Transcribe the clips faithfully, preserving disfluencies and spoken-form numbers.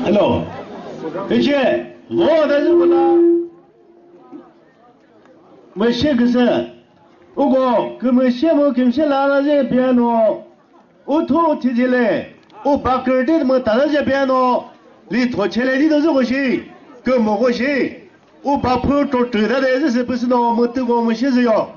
Hello. Ice, lo da zü bula. Mü shi küsü. Uko, kümüshe mu kümshe la la zü piano. Utho thidile, u bakür di mü tala je piano, li tho chele di do zü ko shi, kümü ko shi, u baphu to tü da de zü sü püsü no mü tü ko mü shi zü yo.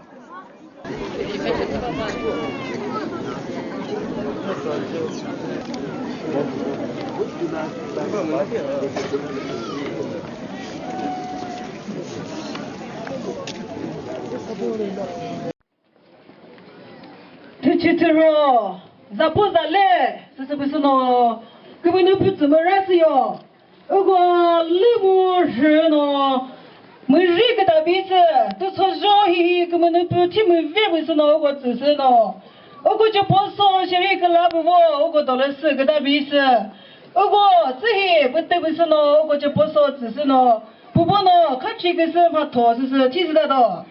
Thüchithüro, zapu zale, süsü püsü no, kümünu pütsü mü rasü yo. Uko lümu rhü no, mü ri küta bisü, tütso zho hihi kümünu pü thi mü ve püsü no, uko tsüsü no. Uko che poso sheri küla pü vo, uko dolü sü küta bisü. Uko tsühi pütü püsü no, uko che poso tsüsü no. Pupo no, khachi küsü mhatho süsü, thi sü ta do.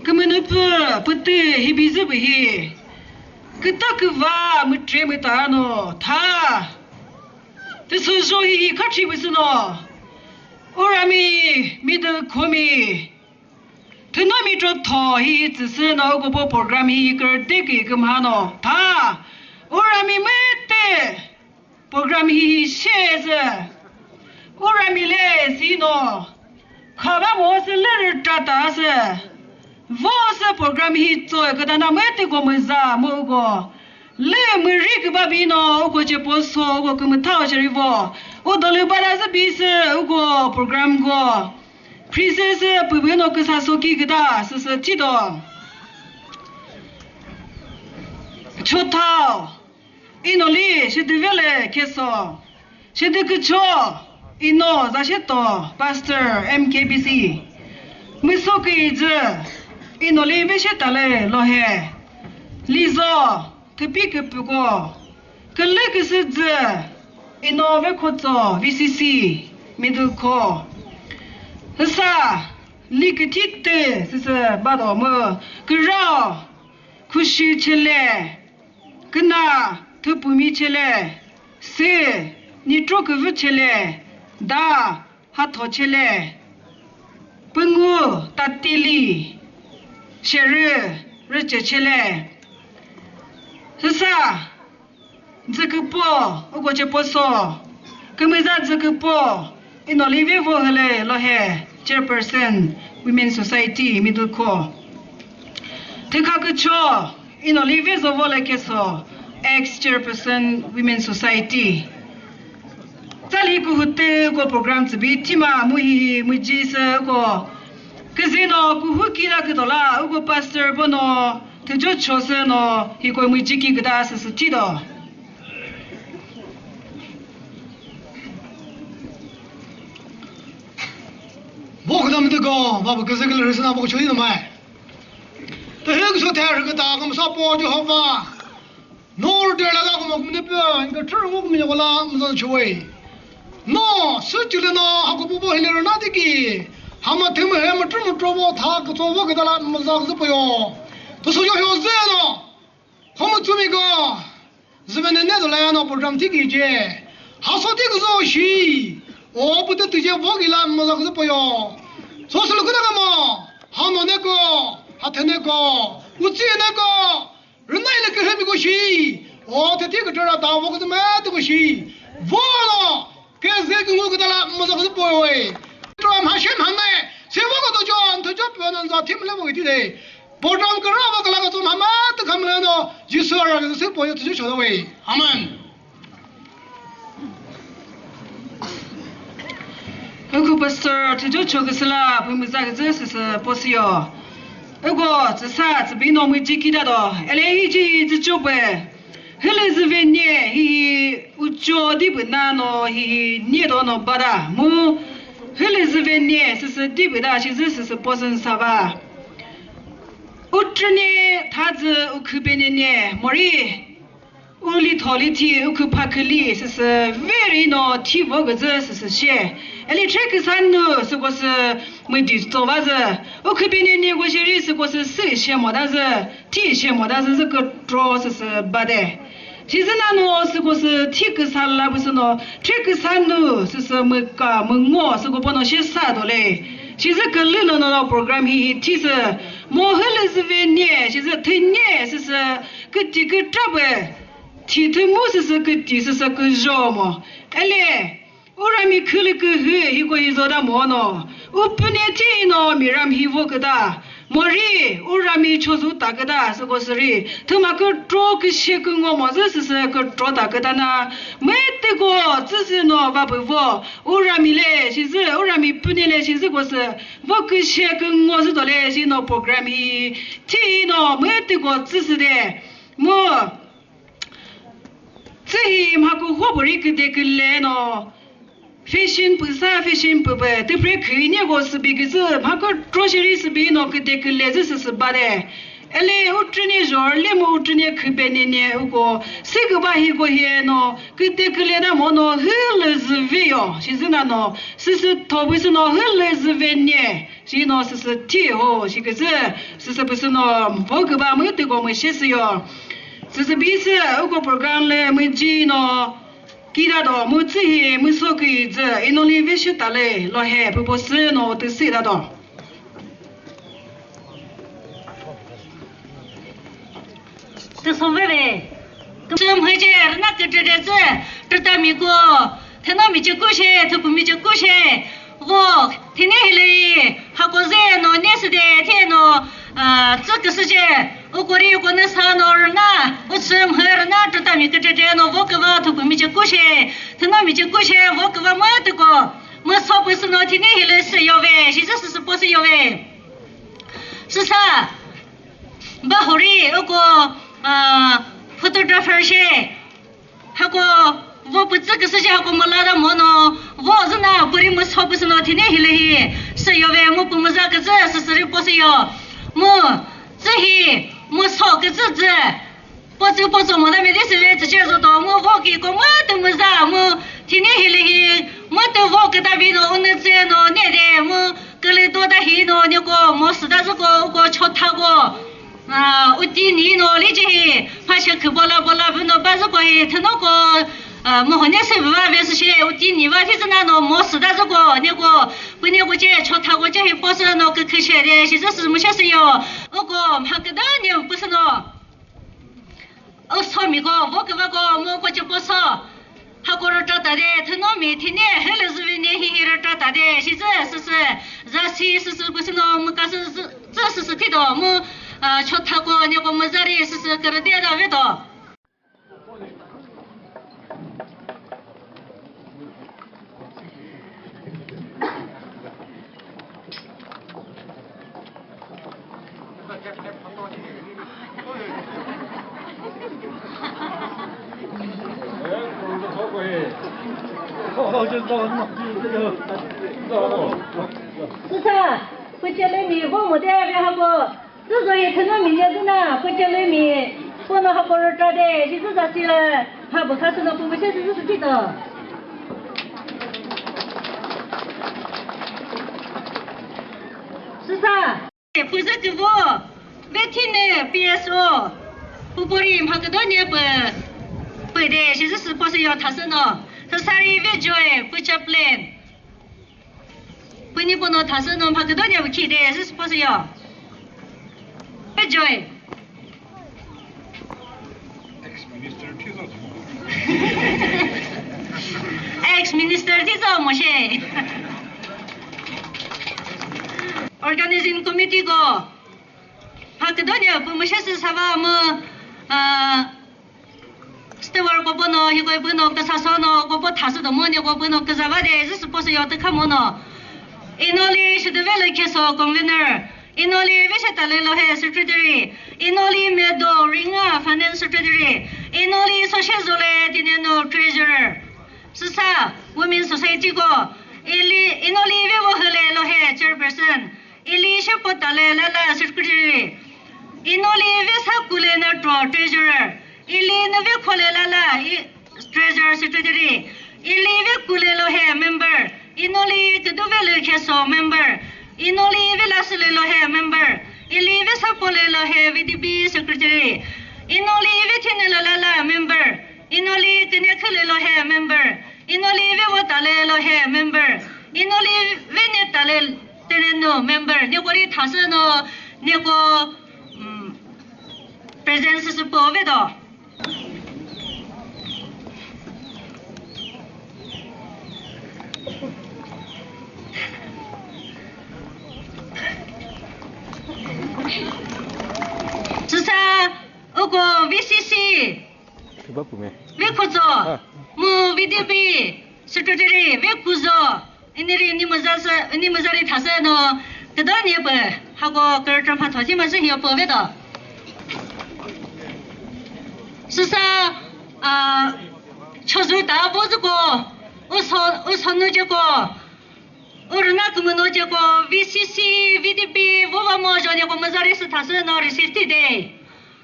Kümünüpü pütü hibi zü pü hi. Küta küva mütre müta no tha. Tüsü zho hi hi khathi püsü no. Urami middle khomi. Thünomi tro tho hi tsüsü no uko po program hi kürte ki kümha no tha. Urami müte. Program hi hi she zü. Urami le si no. Khava mo sü lü rütra ta sü. Vo sü program hi tso küta na müte ko müza mu uko. Lü müri küba bi no uko che po so uko kümütha o che ri vo. U dolü bala zü bi sü uko program ko. Princess pübü no küsa so ki küta sü sü thi do. Chotao. Inoli shidüvele keso. Shidükücho. Ino zasheto. Pastor M K B C. Müso küi zü. Inoli veshe tale lohe. Lizo. Küpi küpüko. Külü küsü zü. Ino vekhotso. V C C. Middle ko. Hüsa. Li küthi tü. Süsü bado mü. Kürao. Khushi chele. Küna thüpumi chele, sü nitro küvü chele, da hatho chele, püngu tatili, sherü rüche chele. Süsa, dzüküpo, ukoche poso, kümüza dzüküpo, Inolive Vohele Lohe, Chairperson, Women Society, Middle Co. Thekha Kücho, Inolive Zovole Keso, Ex-Chairperson, Women Society. Tsali kuhute ko program tsibi thima muhi mujise ko. Kizino kuhu kira kidola, uko pastor bono, tujo chose no, hiko mujiki gida sisi tido. Bo küdam de go, ba bu küzü küzü rüsü na bo chuli na mai. Te hü küso te hü küta kümsa po Jehovah. Nor de la la ko mo kumne pe, inga thür ngo kumne ko la mo zan chwe. No, sü chule no, ha ko bu bo hile na de ki. Ha ma thüm he ma thüm tro bo tha ko to bo küta la mo zan zü po yo. To so yo yo zü no. Khomu tsumi ko, züvene ne dola ya no program thi ki je. Haso thi ko zo shi. O pute tu je vo ki la mo za ko po yo. So sulu kuna ka mo. Ha no ne ko, ha the ne ko, u tsi ne ko. Rüna ile ke hemi ko shi. O the thi ko tra da vo ko ma tu ko shi. Vo no. Ke ze ki ngu küta la mo za ko po we. Tro ma shem han ne. Se vo ko to jo an to jo pe nan za thim le mo ki de. Program kara ba kala ka tsum hama tü kham le no, Jisu ara ka tsü po yo tsü cho we. Amen. Uku pastor tsü cho ka sala, pu mu za ka tsü sisi po si yo. Uku tsü sa tsü bi no mu ji ki da do. Ele hi ji tsü cho pe. Hülü züve nie hi hi ucho di bü na no hi hi nie do no bada mu. Hülü züve nie sisi di bü da shi zü sisi pozen sava. Utrüne thazü ukhüpene nie mori. Uli tholi thi ukhüpha khüli sisi very no thi vo gazü sisi she. Eli tre küsan nu sikosi müdi tsovazü. Ukhüpene nie gojiri sikosi si she modazü. Thi she modazü zü kükro sisi bade. Shizü nano süko sü thi küsa la püsü no, thi küsa nu süsü müka müngo süko pono shi sa do le. Shizü külü no no program hi hi thi sü. Mo hülü züve nie, shizü thi nie süsü küti kütra pü. Thi thi mu süsü küti süsü küjo mo. Ele. Urami khülü kühü hiko hi zoda mono. Upüne thi no miram hi vo küta. Mori urami chozu ta küta süko süri. Thüma kükro küshe küngo mo zü süsü kükro ta küta na. Mütüko tsüsü no va pü vo. Urami le shizü, urami püne le shizü ko sü. Vo küshe küngo zü do le shi no program hi. Thi no mütüko tsüsü de. Mo. Tsü hi mhako ho püri küde küle no. Fashion püsa fashion püpü. Tüpre khüi ne ko sübi küzü. Mhako tro shiri sübi no küde küle zü süsü bade. Ele utrüne jor le mu utrüne khübenene uko sü küba hiko hieno küte külena mono hülü züveyo. Shizüna no süsü thobüsü no hülü züvene. Shino süsü thi ho shiküsü süsü püsü no vo küba mütüko mü shesüyo. Süsü bisü uko program le müji no kira do mu tsühi mu so küzü inoli veshita le lo he püpo sü no tüsita do. Tüsoveve. Kümhüce rüna kütütütsü, tütami ko, thenomi ce kushe, thukumi ce kushe, vo, thine hile, hakoze no, neside, theno, a, tsü küsüce, ukori, ukonesa no, rüna, utsümhü rüna, tütami kütütü no, vo küva, thukumi ce kushe, thenomi ce kushe, vo küva mütüko, müso püsü no, thine hile sü yove, shizü süsü po sü yove. Süsa, bahuri uko, ah, photographer she. Hako, vo pütsü küsü she hako mülada mono, vo züna püri müso püsü no thine hile hi. Sü yove mu pü müza kütsü, süsüri po sü yo. Mu, tsü hi, müso kütsü tsü. Potsu potsu mo da me de seve tsü che zo to mu vo ki ko mu tu mu za mu thine hile hi mu tu vo ke da bi no u ne tse no ne de mu ke le to da hi no ne ko mo sü da zu ko ko cho tha ko. A, u ti ni no li che hi pha she ke bola bola bu no ba zu ko hi theno ko, a, mo ho ne se va ve sü she u ti ni va thi zü na no mo sü da zu ko ne ko pu ne ko che cho tha ko che hi po sü no ke ke she de shi zü sü mu she sü yo u ko mha ke da ne pu sü no. O so mi ko, vo ke va ko, mo ko che po so. Ha ko ro tra ta de, theno mi thine, hele zü vi ne hi hi ro tra ta de, shi zü sü sü, za si sü sü ku sü no, mu ka sü zü, zü sü sü thi do, mu, a, cho tha ko, ne ko mu za ri sü sü ke re de da ve do. Süsa, pücele mi vo mo de ve ha bo. Süsa ye thüna mi ne züna, pücele mi, pono ha koro tra de, shi süsa sila, ha bo kha süna pu mo she süsa süti to. Süsa, püzü küvo, ve thine P S O, pu pori mha küdo ne pü, pü de, shi süsü po sü yo thasü no. Süsa ri ve joy, pu chaplain. Püni pono thasü no mha küdo nya khi de, süsü po sü yo. Joy. Ex-minister thi zo mo. Ex-minister thi zo mo she. Organizing committee ko. Mha küdo nya pu mo she sü sa va mo, ah, Steward ko pono, hiko pono, kasa sono, ko po thasü do mo ne ko pono, kasa va de, zü sü po sü yo te kha mono. Inoli shiduvelo keso convener. Inoli vesheta le lo he secretary. Inoli medo ringa finance secretary. Inoli soshe zole tineno treasurer. Süsa Women Society ko. Ili, inoli ve wo hele lo he chairperson. Ili shepota le lala secretary. Inoli ve sa kule na tro treasurer. Ili nüve khole lala i treasurer secretary. Ili ve kule lo he member. Inoli küdu ve le keso member. Inoli ve la sile lo he member. Ili ve sa pole lo he V D P secretary. Inoli ve thine la lala member. Inoli küne khüle lo he member. Inoli ve vota le lo he member. Inoli ve ne ta le tene no member. Ne ko ri thasü no ne ko, mm, presence sü po ve do. Süsa uko V C C. Ve khuzo, mu V D P secretary ve khuzo, iniri ni müza sü, ni müza ri thasü no, küdo ni pü, hako kürütü mha thoji ma sü hiyo pü ve do. Süsa, a, chozu ta bo zü ko, uso, uso nu je ko, U rüna kümüno ceko V C C, V D P, vova mo jo neko müzari sü thasü no receive thi de.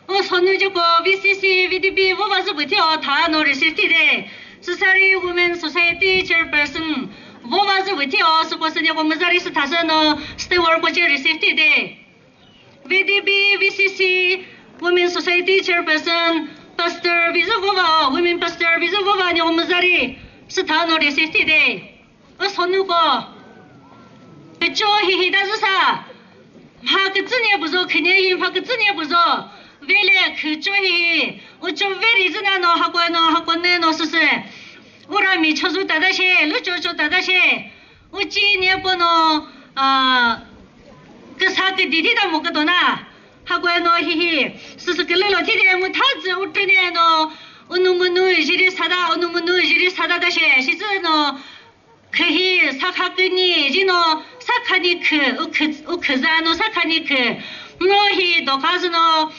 U sonu ceko V C C, V D P, vova zü püthi o tha no receive thi de. Sisari Women Society Chairperson, vova zü püthi o süko sü neko müzari sü thasü no steward ko che receive thi de. V D P, V C C, Women Society Chairperson, Pastor Bizu Vova, Women Pastor Bizu Vova ne umzari, sitha no receive thi de. U sonuko. Cho hi hi da züsa. Mha kütsü ne buzo, khine hi mha kütsü ne buzo. Vele khü cho hi hi. U cho veri züna no, hako no, hako ne no süsü. Ura mi chozu tada she, lu cho cho tada she. Uchi ne pono, a, küsa küdi thi ta mo kütona. Hako no hi hi. Süsü külülo thi de mu tha zü utrüne no. Unu munu jiri sada, unu munu jiri sada da she. Shi zü no. Khü hi sakha küni, ji no sakha ni khü, u khü, u khü za no sakha ni khü. No hi doka zü no.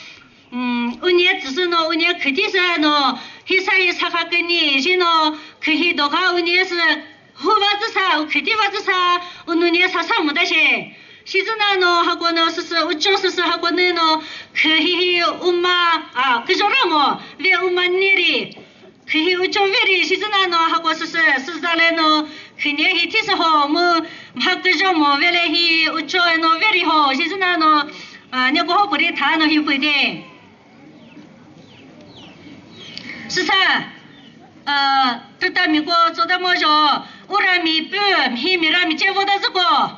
Mm, unye tsüsü no, unye khüti sü no, hisa hi sakha küni, shi no, khühi doka unye sü, hu va tsüsa, u khüti va tsüsa, ununye sasa müta she. Shi zü na no, hako no süsü, ucho süsü hako ne no, khühi hi uma, a, küjora mo, ve uma neri. Khühi ucho veri shi zü na no hako süsü, süzale no, khüne hi thi sü ho, mu mha küjo mo vele hi ucho no veri ho, shi zü na no, a, neko ho püri tha no hi püi de. Süsa, a, tuta mi ko tsoda mo jo, ura mi pü, mhi mi ra mi che voda zü ko.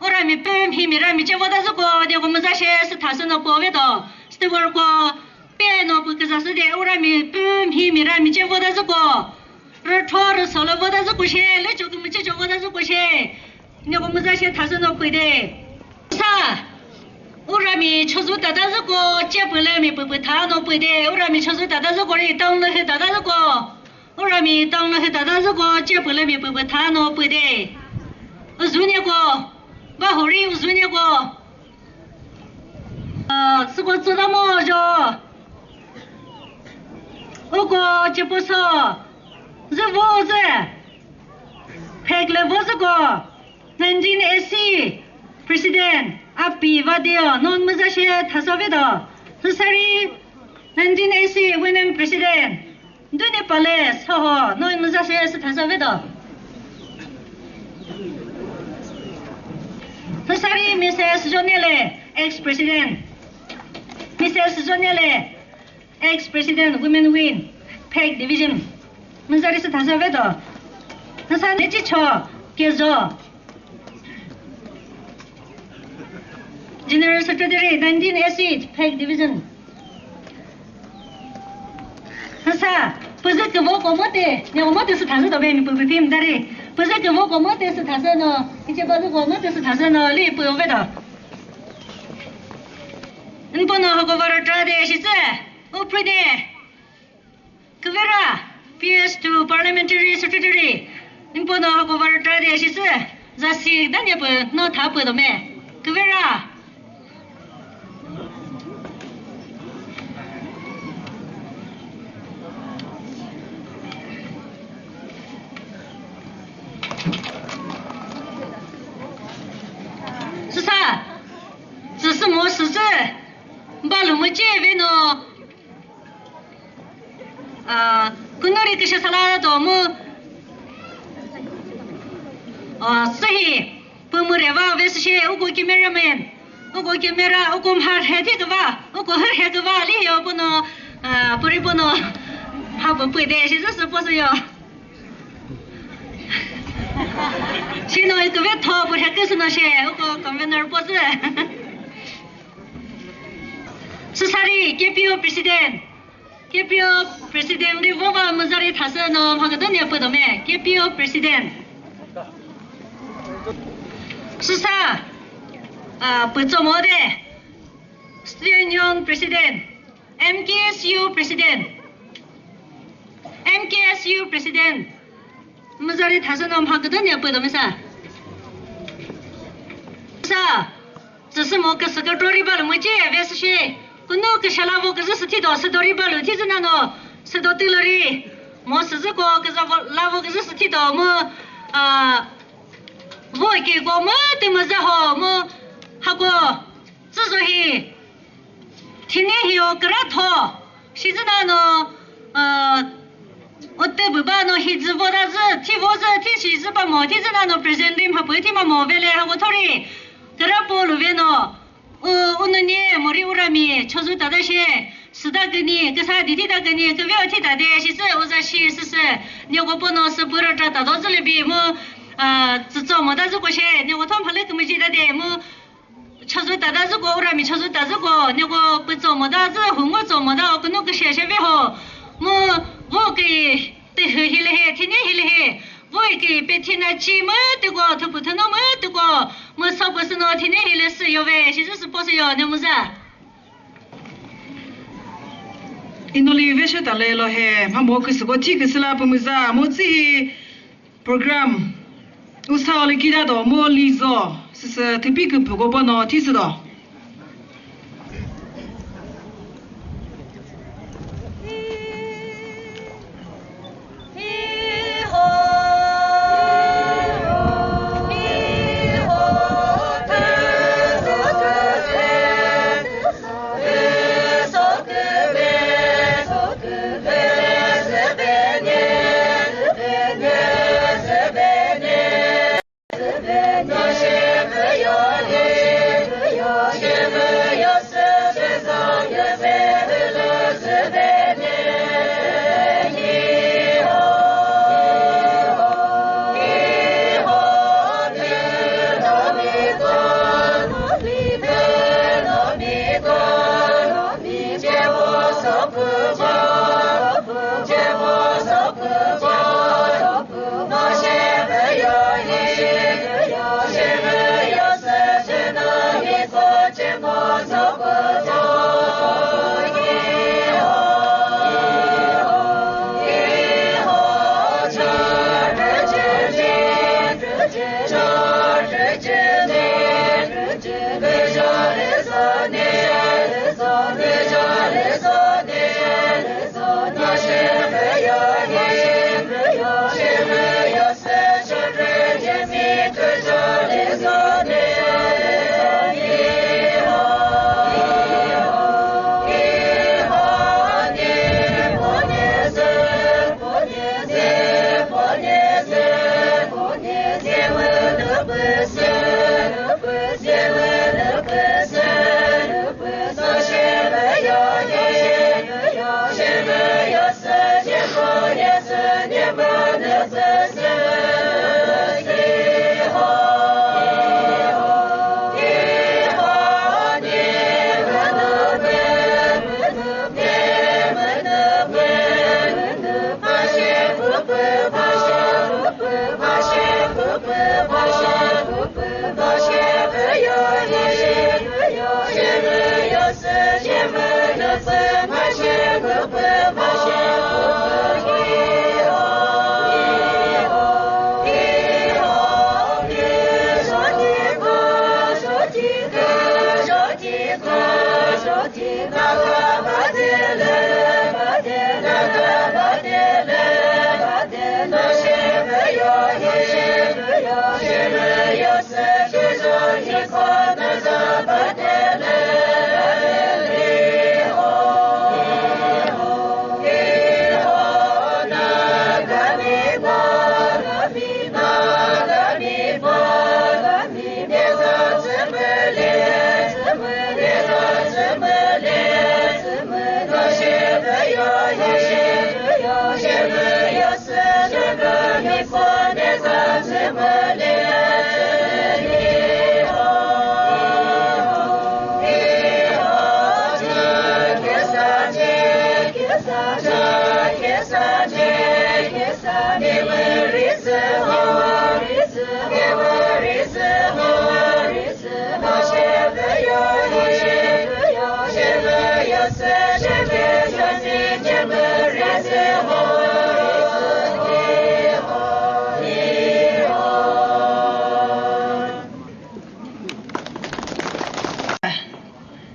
Ura mi pü mhi mi ra mi che voda zü ko, neko müza she sü thasü no po ve do. Steward ko, pe no pü küza sü de, ura mi pü mhi mi ra mi che voda zü ko. Rütho rüso lü voda zü ko she, lü cho kümüche cho voda zü ko she. Neko müza she thasü no pü de. Sa, ura mi chozu tata zü ko, che pü lü mi pü pü tha no pü de, ura mi chozu tata zü ko ri, town lü hü tata zü ko. Ura mi town lü hü tata zü ko, che pü lü mi pü pü tha no pü de. Uzu ne ko, ba hori uzu ne ko. A, süko tsüla mo jo. Uko che pü so. Zü vo zü. Phek lü vo zü ko. Nineteen A C President, Api Vadeo, non müza she thasa ve do. Sisari nineteen A C Women President. Dune pale soho, no müza se sü thasa ve do. Sisari Missus Jonele, ex-president. Missus Jonele, ex-president, Women Wing, Phek Division. Müzari sü thasa ve do. Sisa Nechicho, Kezo. General Secretary, nineteen A C, Phek Division. Sasa, püzü küvo komote, ne komote sü thasü do be mi pü pü phim dari. Püzü küvo komote sü thasü no, iche püzü komote sü thasü no, li pü ove do. Npo no hoko varo tra de shitsü, upri de. Küvera, P S two Parliamentary Secretary, Impono Hakovar Trade Shitsü, Zasi Danyapü no thapü dome. Küvera. Süsa, süsü mo süsü, balu mo che ve no. Ah, kunori küsha sala do mu. Ah, sahi, pümüre va ve sü she, uko cameraman, uko camera, uko mhar he thi küva, uko hür he küva, li yo pono, ah, puri pono, ha bu pui de, shi zü sü po sü yo. Shi no, uko ve tho, pur he küsü no she, uko convener po sü. Süsari, K P O President. K P O President ri vova müzari thasü no mhakütü ne püdome. K P O President. Süsa, ah, pütso mode. Student Union President. M K S U President. M K S U President. Müzari thasü no mhakütü ne püdome sa. Sa. Tsüsü mo küsü kü tori ba lü müce ve sü shi. Kunu küsha la vo küzü sü thi do sü tori ba lü thi zü nano. Sü do tü lü ri. Mo süzü ko küza vo, la vo küzü sü thi do mu, ah, Vo ke ko mu te mu za ho mu ha ko. Tsü zo hi. Thine hi o kra tho. Shi zü na no, uh, o te bu ba no hi zü vo da zü, thi vo zü, thi shi zü ba mo, thi zü na no present rim ha pu thi ma mo ve le ha ko thori. Kra po lu ve no. U, u nu ni, mori u rami, chozu tada she, suda gani, kasa didi da gani, kavyo thi tade, shi se, u za shi, se se, nyo go pono se pura tra tado zule bi mu, ah, tsutso mo da zuko she, nyo go thom phale kumuji da de, mu, chozu tada zuko, u rami chozu ta zuko, nyo go putso mo da zu, hungo tso mo da, o kunu kushe she ve ho, mu, vo ke, Te hü hilühi, thine hilühi, voi ki pe thina chi mütüko, thüpü thüno mütüko, mü sopü süno thine hilü sü yove, shi zü sü po sü yo, ne muza. Inoli veshe tale lo he, mha mo küsüko thi küsüla pü müza, mo tsü hi program. Usa ole kida do mo lizo, süsü thüpi küpü ko bono thi sü do.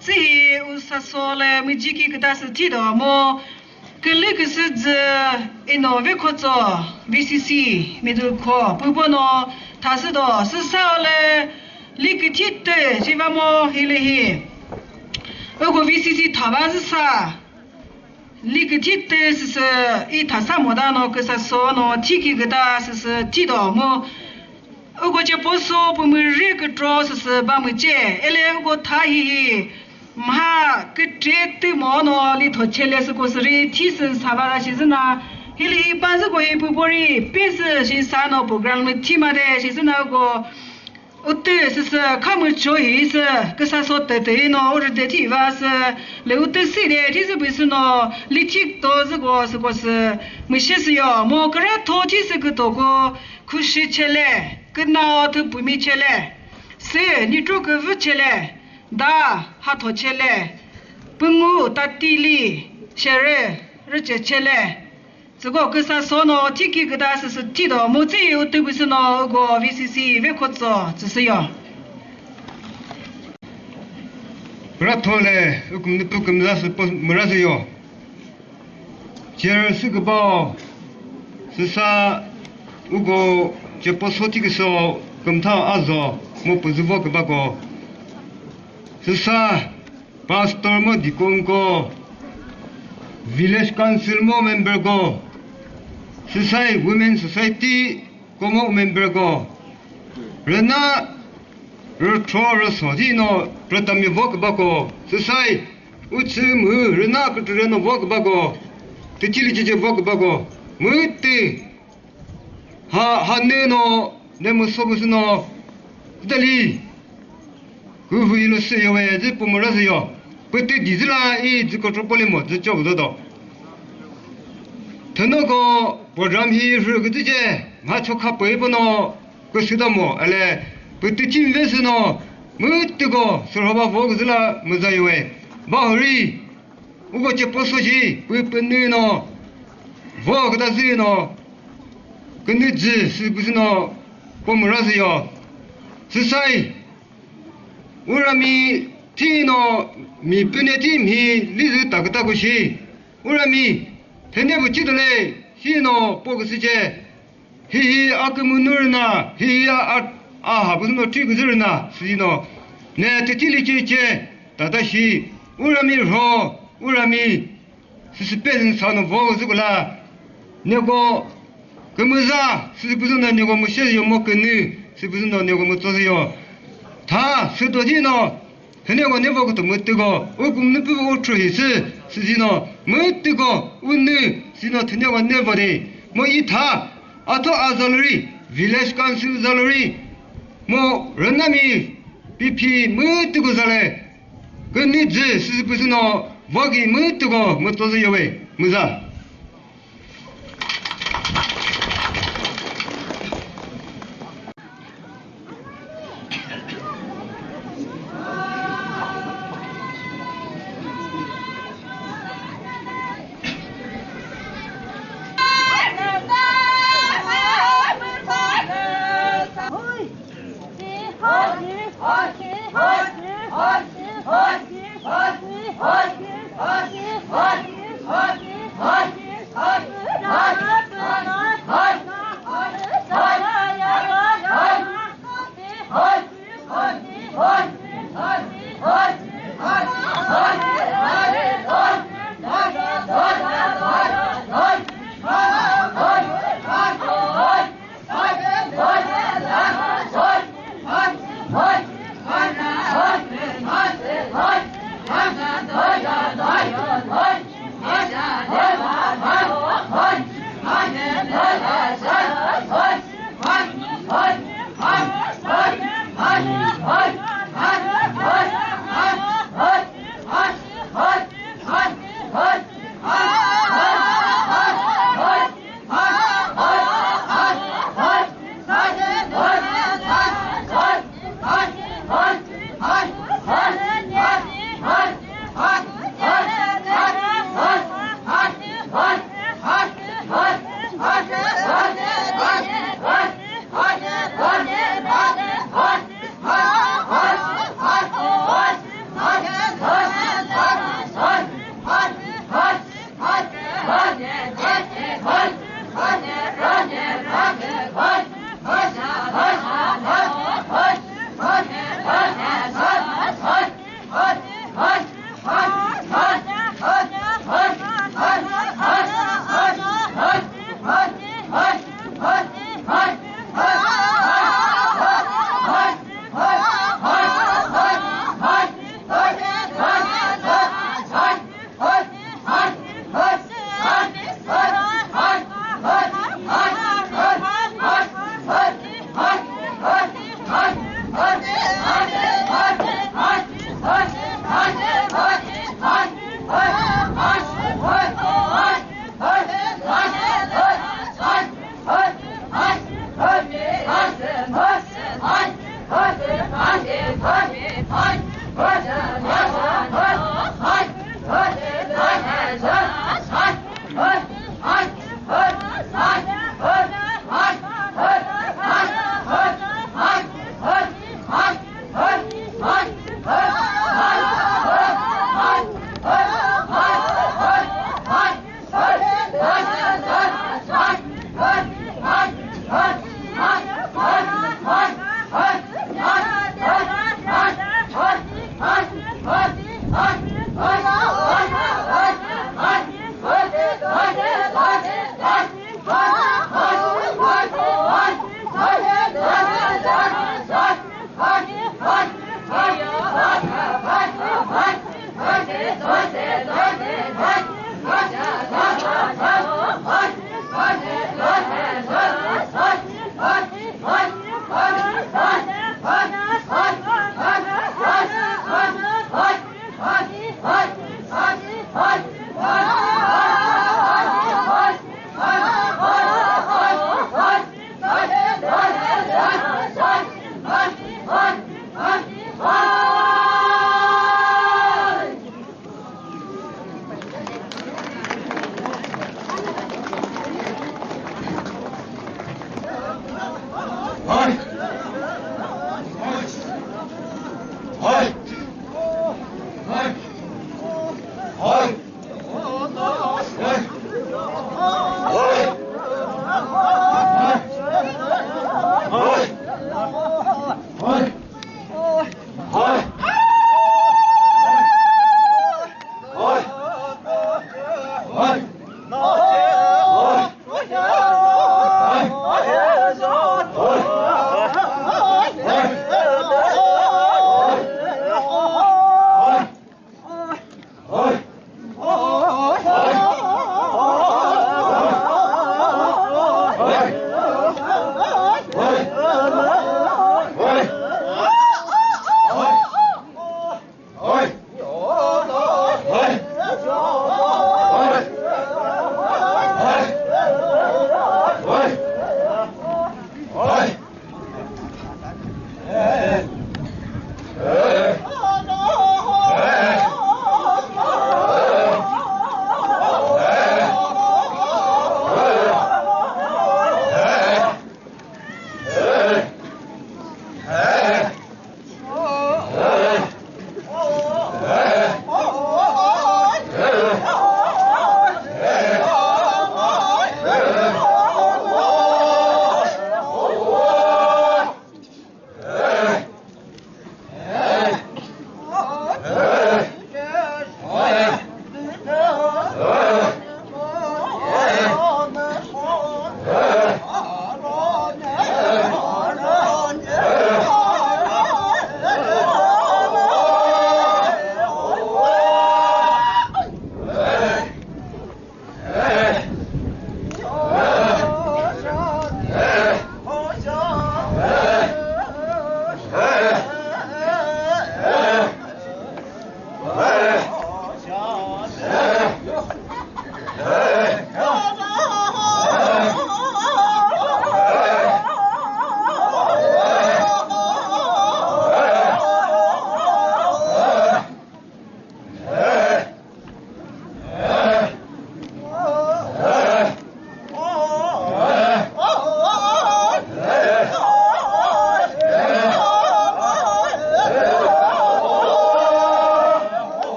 Tsühi usaso le müjiki küta sü thi do mo külü küsü dzü ino ve khotso V C C middle kho püpono Thasü do, süsa le, li küthi tü, shiva mo hili hi. Uko V C C thava süsa. Li küthi tü süsü, i thasa moda no, küsa so no, thi ki küta süsü, thi do mo. Uko che poso, pumüri kütro süsü, ba mü che. Ele uko tha hi hi. Mha kütre tü mo no li tho chele sü ko sü ri thi sü sa va shi zü na. Hili hi pa zü ko hi pu po ri pe sü shi sa no program mi thi ma de shi zü na ko. U tü sü sü kha mu cho hi sü küsa so te te no u ri de thi va sü le u tü si de thi sü bi sü no li thik to zü ko sü ko sü mi shi sü yo mo kra tho thi sü kü to ko khu shi chele kü na o tü pu mi chele sü ni tro kü vü chele. Da, ha tho chele, püngu ta tili, shere, rüche chele. Tsüko küsa so no, thiki küta süsü thi do, mu tsi u tübü sü no, uko V C C ve khotso, tsüsü yo. Püra thole, ukum ni püküm za sü po, müra sü yo. Chair sü kübao, süsa uko chepo soti küso kümtha azo mo püzüvo kübako. Süsa pastor mo deacon ko, village council mo member ko, süsai women society ko mo member ko. Rüna rütho rüso thi no rütami vo kübako. Süsai u chü mü rüna kütüre no vo kübako. Tüchili chiche vo kübako. Mü tü ha, ha ne no ne mü so püsü no. Dali. Kü hu yilo sü yo we zü pu mü ra zü yo. Pü tü di zü la i zü ko tro poli mo zü cho do do. Thüno ko program hi rü küzü che. Mha cho kha pü i pü no. Küsüta mo, ele, pütü chim ve sü no, mütüko, sürhoba vo küzü la müza yue. Bahuri, uko che poso ji, pü pünü no, vo küta zü no, künü zü, sü püsü no, po müra zü yo. Süsai, urami thi no, mi püne thi mi, li zü ta küta ko shi. Urami, thene bu chi tole, shi no, po küsü che. Hihi a kümünu rüna, hihi a, a, a ha püsüno thi küzü rüna, süzino. Ne tüthili che che, tata shi, urami rho, urami, süsü pezün sano vo zükula. Neko kümüza, süsü püsüno neko müshe yo mo künü, süsü püsüno neko mütso yo. Tha, süto dino, Hene ko ne vo küto mütüko, u kümünu pü u throhi sü, sü zino, mütüko, u nü, zino thene ko ne vo de. Mo i tha, atho a zalori, village council zalori, mo rünami, P P mütüko zale, künü zü, sü püsüno, vogi mütüko, mütozü yowe, müza.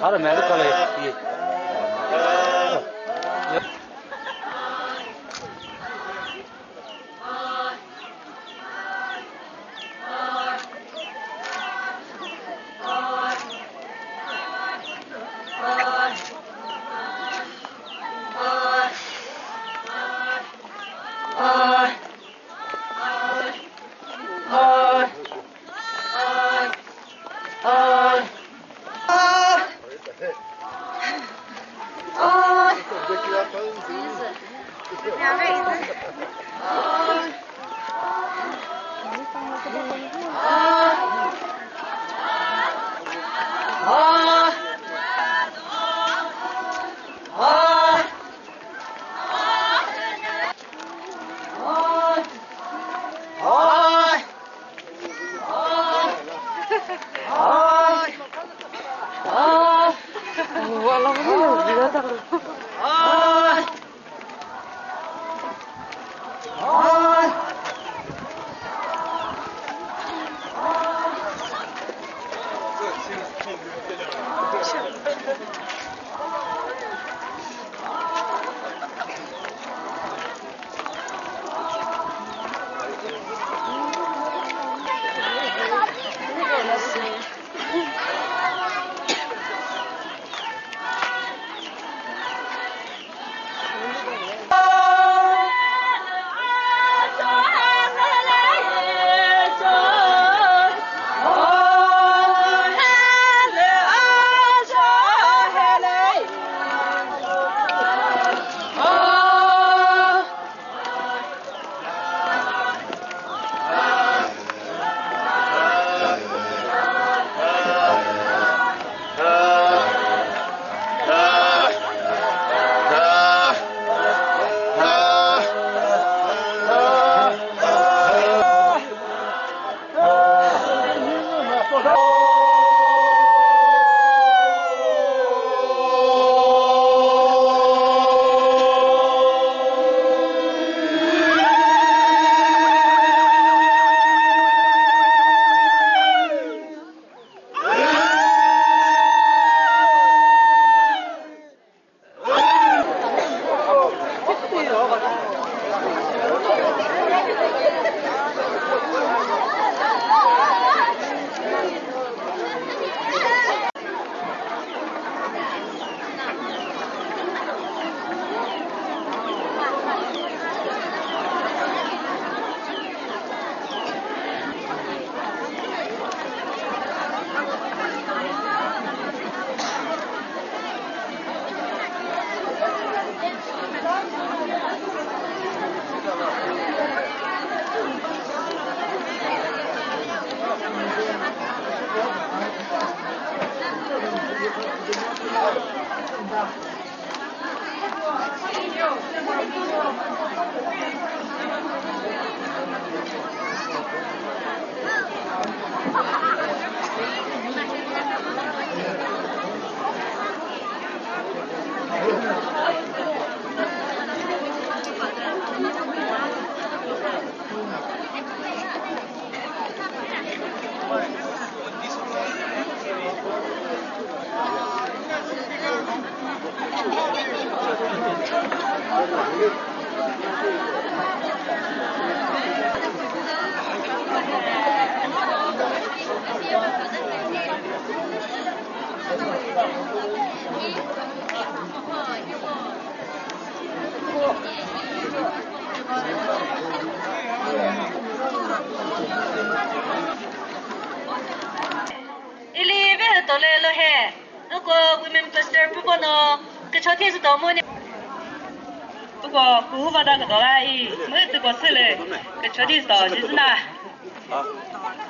Hara meri kala ye. Ili ve tole lo he. Noko women pastor pupo no kecho thi süto mo ne. Tuko kuhu vada kedo la i, mu tuko süle kecho thi süto jizna.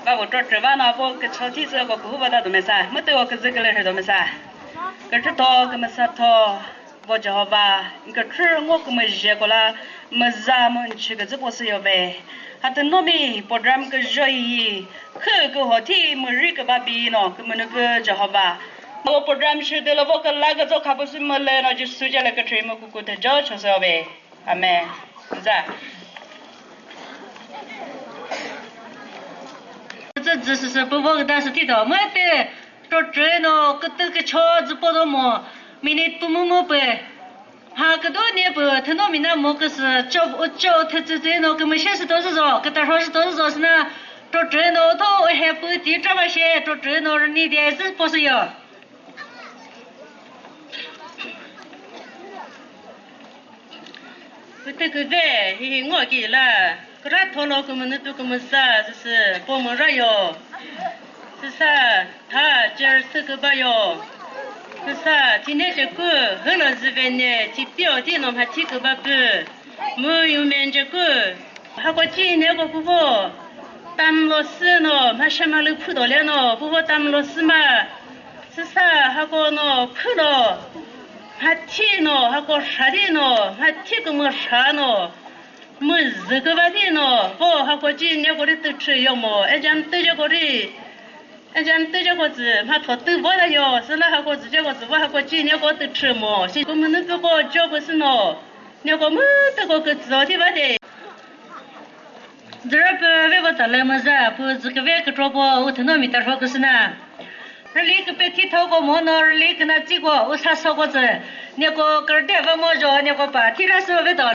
Ba bo tro treva na bo kecho thi süko kuhu vada do mesa. Mu tuko kezekele he do mesa. Kecho tho, kemesa tho. Vo Jehova, n kükre ngo kümüzhe kola, müza mu n chü küzü po sü yove. Hatü nomi program küzho yi, khü küho thi müri küba bi no, kümünüpü Jehova. Vo program shüdü lo vo küla küzho khapü sü müle no, Jisu jale küthri mu kuku te jo cho sü yove. Amen. Za. Zü zü sü sü pü vo küda sü thi do. Mü te Tro trü no kütü kücho zü po do mo, minute pü mu mu pü. Ha küdo ne pü thüno mina mo küsü chop u cho thü tsü tsü no kümüzhe sü to zü zo, küta rho sü to zü zo sü na. Tro trü no tho u he pü ti tra ba she, tro trü no rüni de zü po sü yo. Kütü küve hihi ngo ki la, kra tholo kümünü tu kümüsa süsü po mü ra yo. Süsa tha cer sü küba yo. Süsa thine ce kü hülo züvene thi pio thi no mha thi küba pü. Mu yu men ce kü. Hako chi neko puvo tam lo sü no, mha shama lü phu do le no, puvo tam lo sü ma. Süsa hako no khü lo, mha thi no, hako shra di no, mha thi kümü shra no, mu zü küva di no, vo hako chi neko ri tü chü yo mo, e jam tü je ko ri. Ejan tüjako tsü mhatho tüvo ta yo, süla hako tsüjako tsü vo hako chi neko tüchü mo. Shi kümünüpüko jopü sü no, neko mütüko kütsüo thi va de. Zürapü vevo ta lü müza, pü zü küve kükro po, u thüno mi ta rho küsü na. Rüli küpe thithoko mo no, rüli küna tsiko, u sa soko tsü. Neko kürüte va mo jo, neko pa thira sü ve to.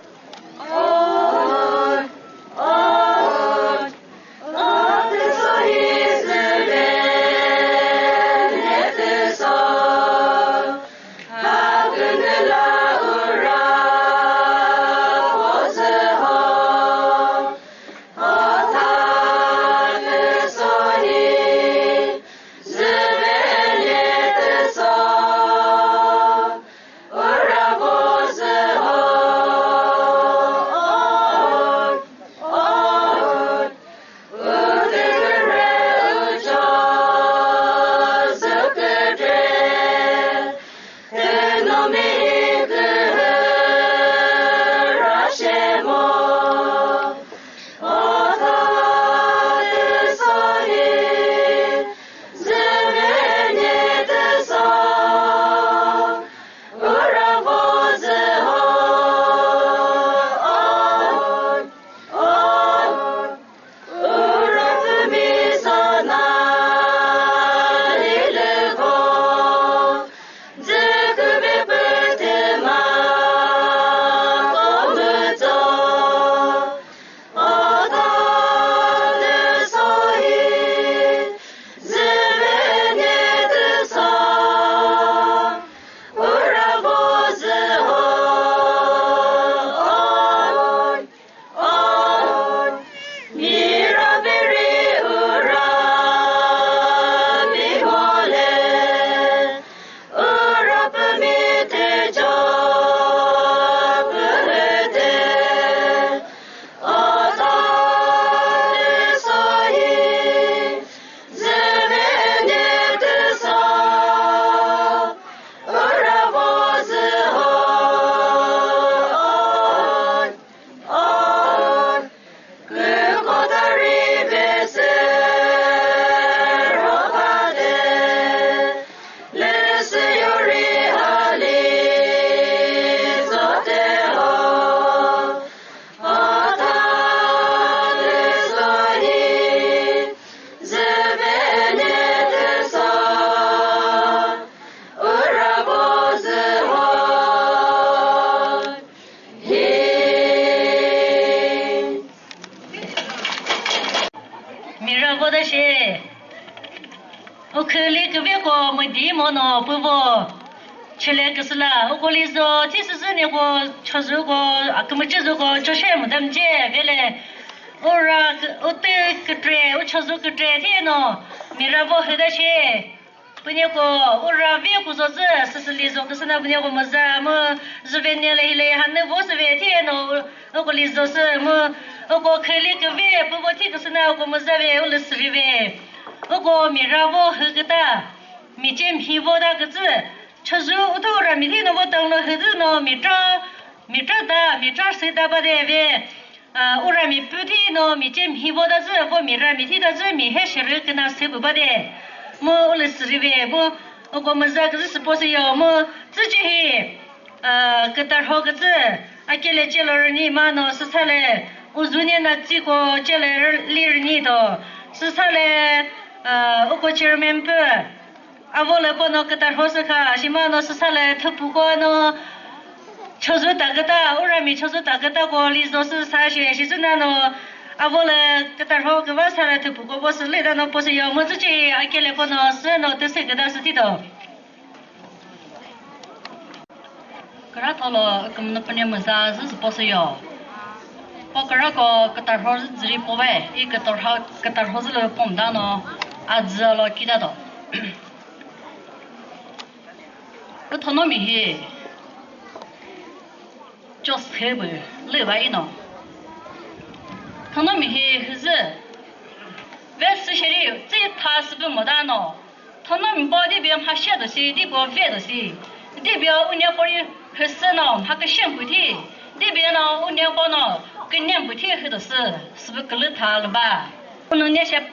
Ko müdi mono püvo. Chele küsüla, uko lizo, thi süzü ne ko, chozu ko, akümüchü zu ko, choshe müdamje, vele. Ura, utü kütre, uchozu kütre, thi no, mira vo hüda she. Püneko, ura ve ku zo zü, süsü lizo küsüna püneko müza, mü, züve ne le hile, hanü vo süve, thi no, uko lizo sü, mü, uko kheli küve, püvo thi küsüna, uko müza ve, ulü süri ve. Uko mira vo hüküta. Mi che mhi vo da kütsü, chüzü utho ura mi thi no vo tang no hüdü no mi tra, mi tra da, mi tra sü da ba de ve, a, ura mi pü thi no mi che mhi vo da zü, vo mi ra mi thi da zü, mi he shirü küna sü bu ba de. Mu ulü sü ri ve, mu uko müza küzü sü po sü yo, mu zü che hi. A, kütarho kütsü, akele celü rünyi ma no süsale, uzunie na tsiko cele rü-, li rünyi do, süsale, a, uko chairman pü, avole pono kütarho sü kha, shima no süsale thüpuko no, chozu ta küta, urami chozu ta küta ko lizo sü sa she, shi sü na no, avole kütarho küva sale thüpuko po sü le da no po sü yo, mu zü che akele pono sü no tüse küta sü thi do. Kra tholo kümüzü püne müza zü zü po sü yo. Po kra ko kütarho zü züri po ve, i kütarho, kütarho zü lü pom da no, a zü lo ki da do. Kü thono mi hi, cho se bü, lü va i no. Thono mi hi hüzü, ve sü sheri, zü tha sü bü mo da no. Thono mi bo di bia mha she do si, di bo ve do si. Di bia u ne ko ri hüsü no, mha kü shem bu thi. Di bia no, u ne ko no, kü nem bu thi hü do sü, sü bu kü lü tha lü ba. U nu ne she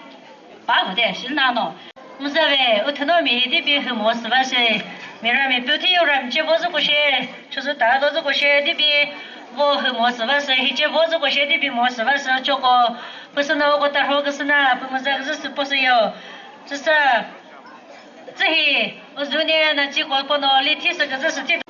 pa hu de shi na no. Mu za ve, u thono mi di bi hü mo sü va she. Mi ra mi pü thi u ra mi che vo zu ko she, chu zu ta do zu ko she, di bi vo hü mo sü va she, hi che vo zu ko she, di bi mo sü va she, cho ko. Pü sü no ko ta ho kü sü na, pü mu za kü sü po sü yo. Süsa, tsühi, uzunie na chi ko pono li thi sü küzü sü thi.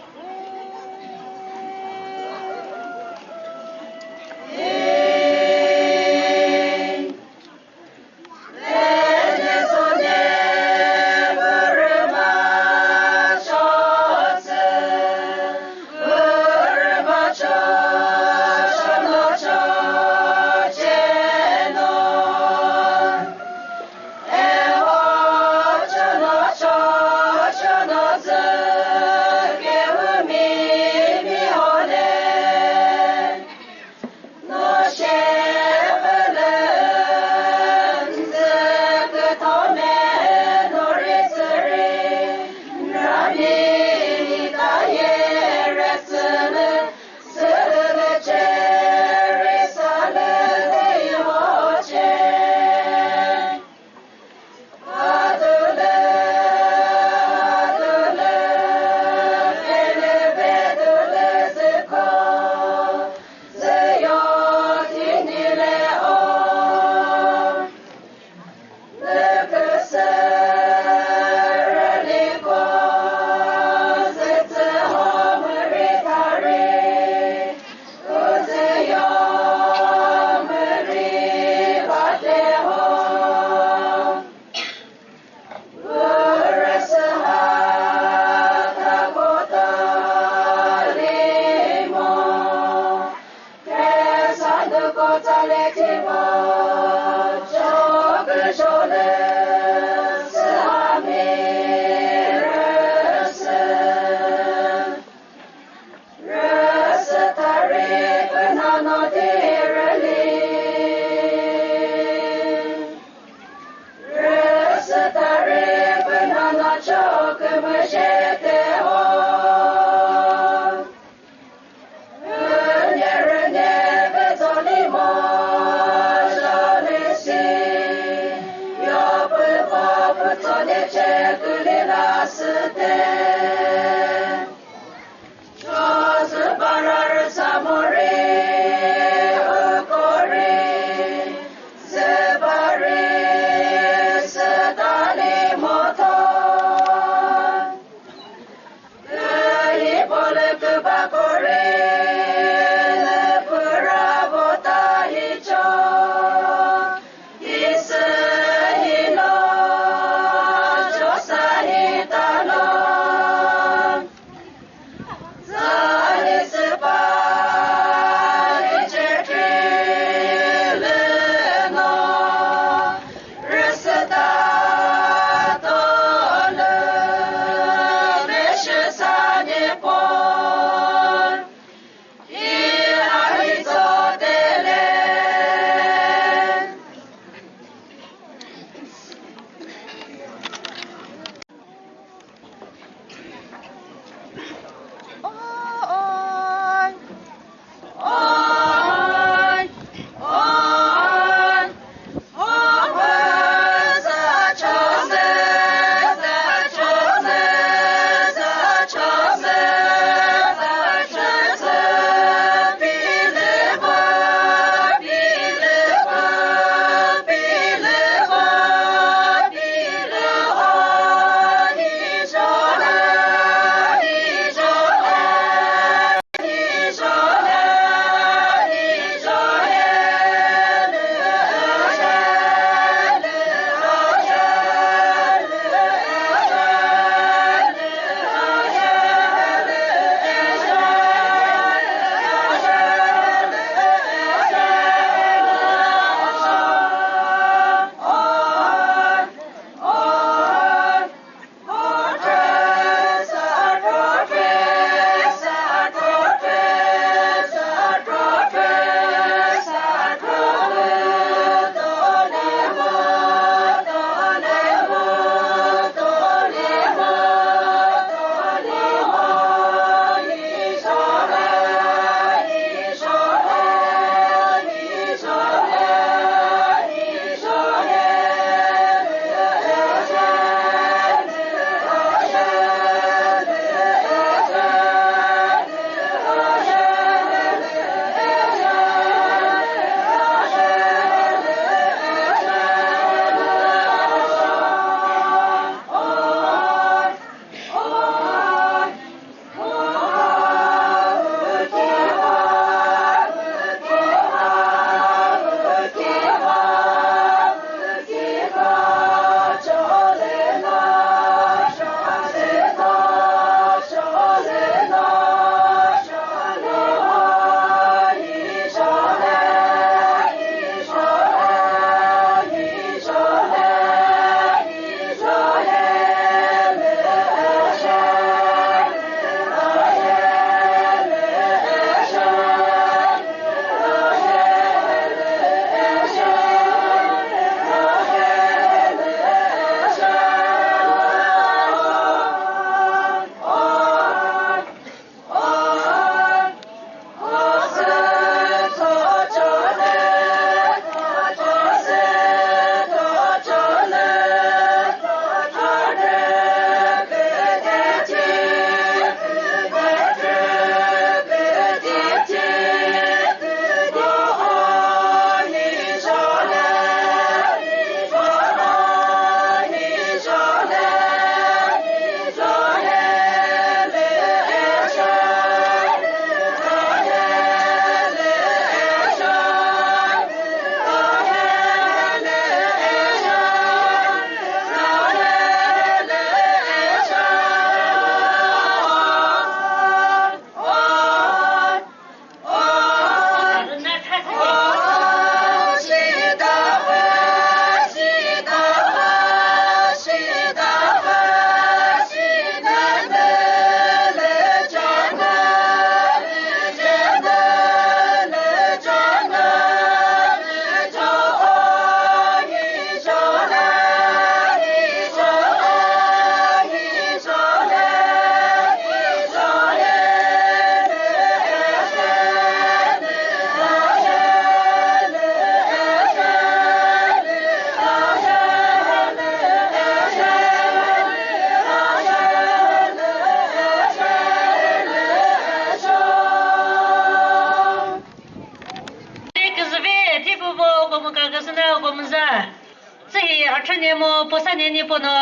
Mo posa neni pono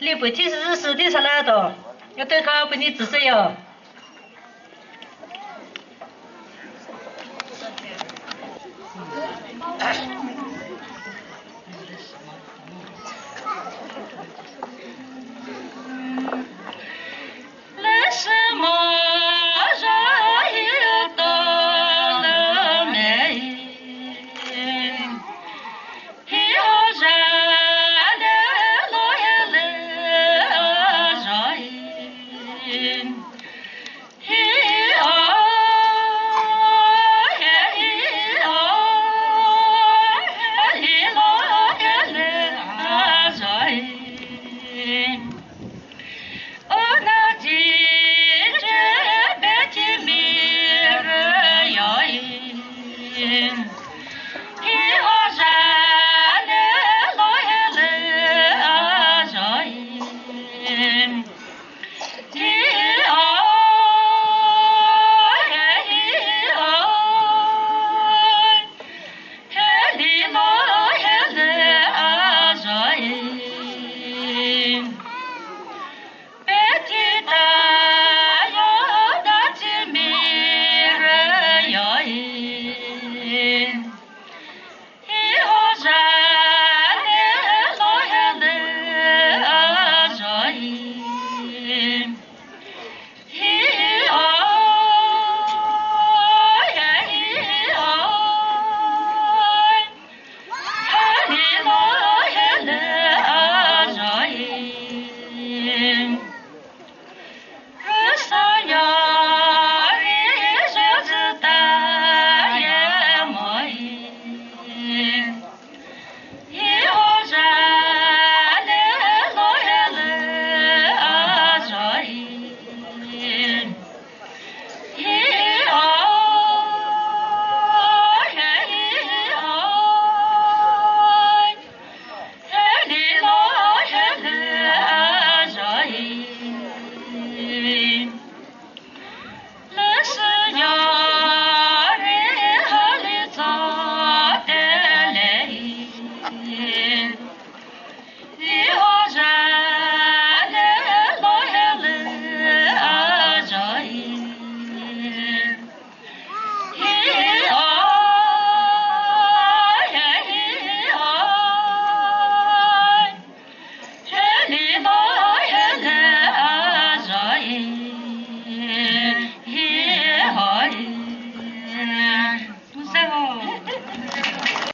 lipu thi sü sü thi sala to. Yote kha puni tsüsü yo.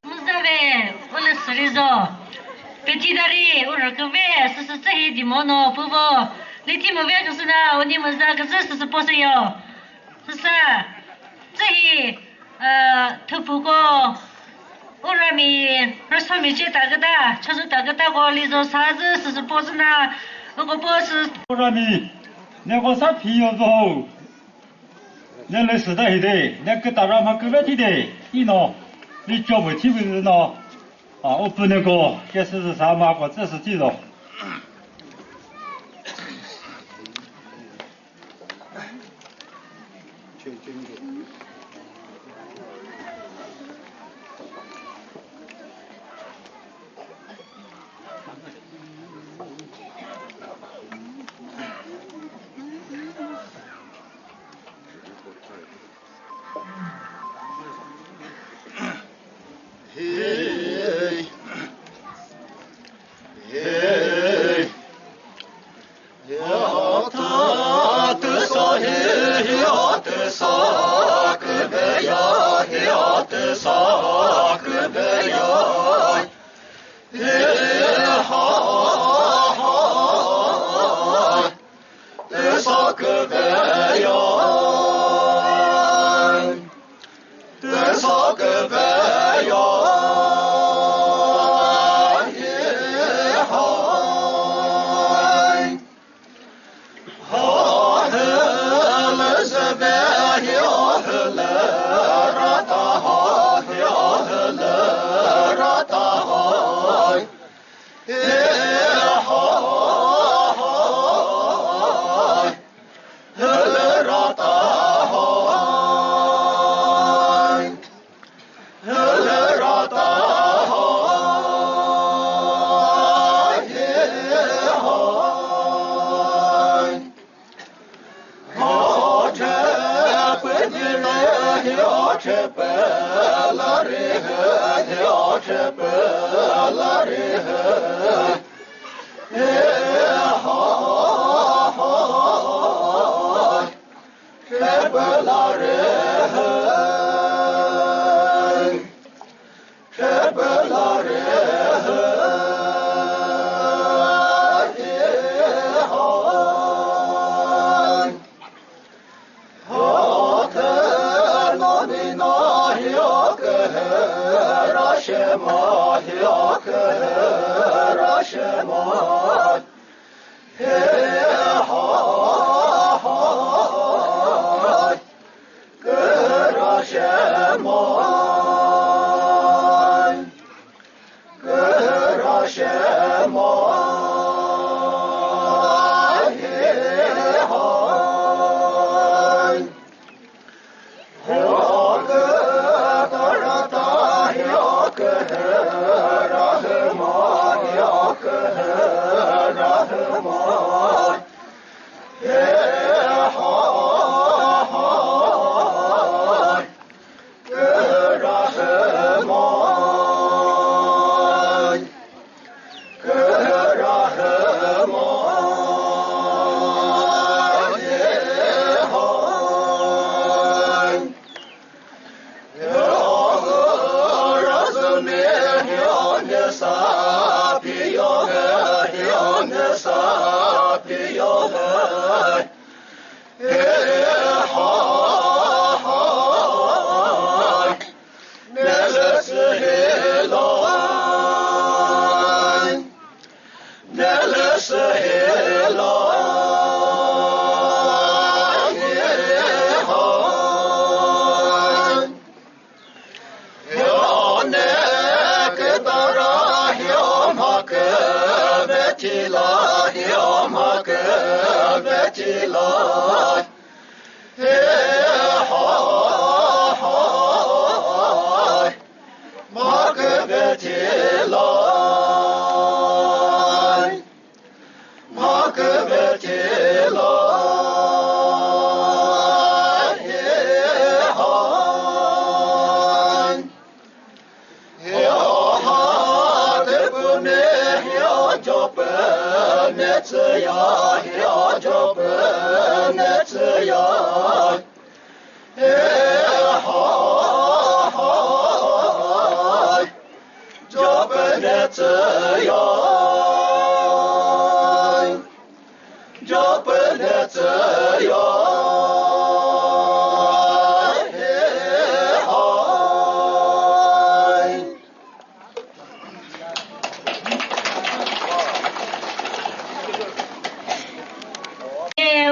Muzave, ule surizo. Petidari, ura kave, susu tsahi dimono, puvo. Liti move kusuna, oni muza kusu susu posuyo. Susa, tsahi, uh, thupuko, urami, rasomi che takata, chasu takata ko lizo sazu susu posuna, uko posu. Urami, neko sa phiyo zo. Ne le sü ta hi de, ne küta ra ma küve thi de, ino, li cho bu thi bu no, a, o pü ne ko, ke sü sü sa ma ko, tsü sü thi zo. Hey. Hey. Ya ta tu sa he, ya tu sa ke be ya, ya tu sa ke be ya. Hey, ha, ha, ha.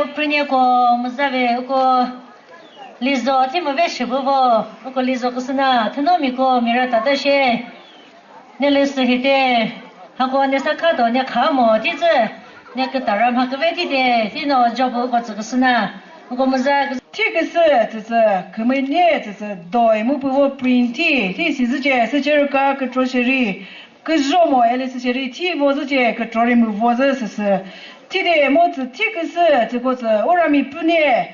Upreneko müzave uko lizo thi müve shübüvo, uko lizo küsüna thünomiko mira tata she. Ne lü sü hite, hako ne sa kha do ne kha mo thi tsü, ne kütara mha küve thi de, thi no job uko tsü küsüna, uko müza kü- Thi küsü tsü tsü, kümüne tsü tsü, doi mu püvo print thi, thi si zü che, sü che rüka kükro sheri, küzho mo ele sü sheri, thi vo zü che, kükro ri mu vo zü sü sü. Thi de mo tsü thi küsü, tsü ko tsü, ora mi püne,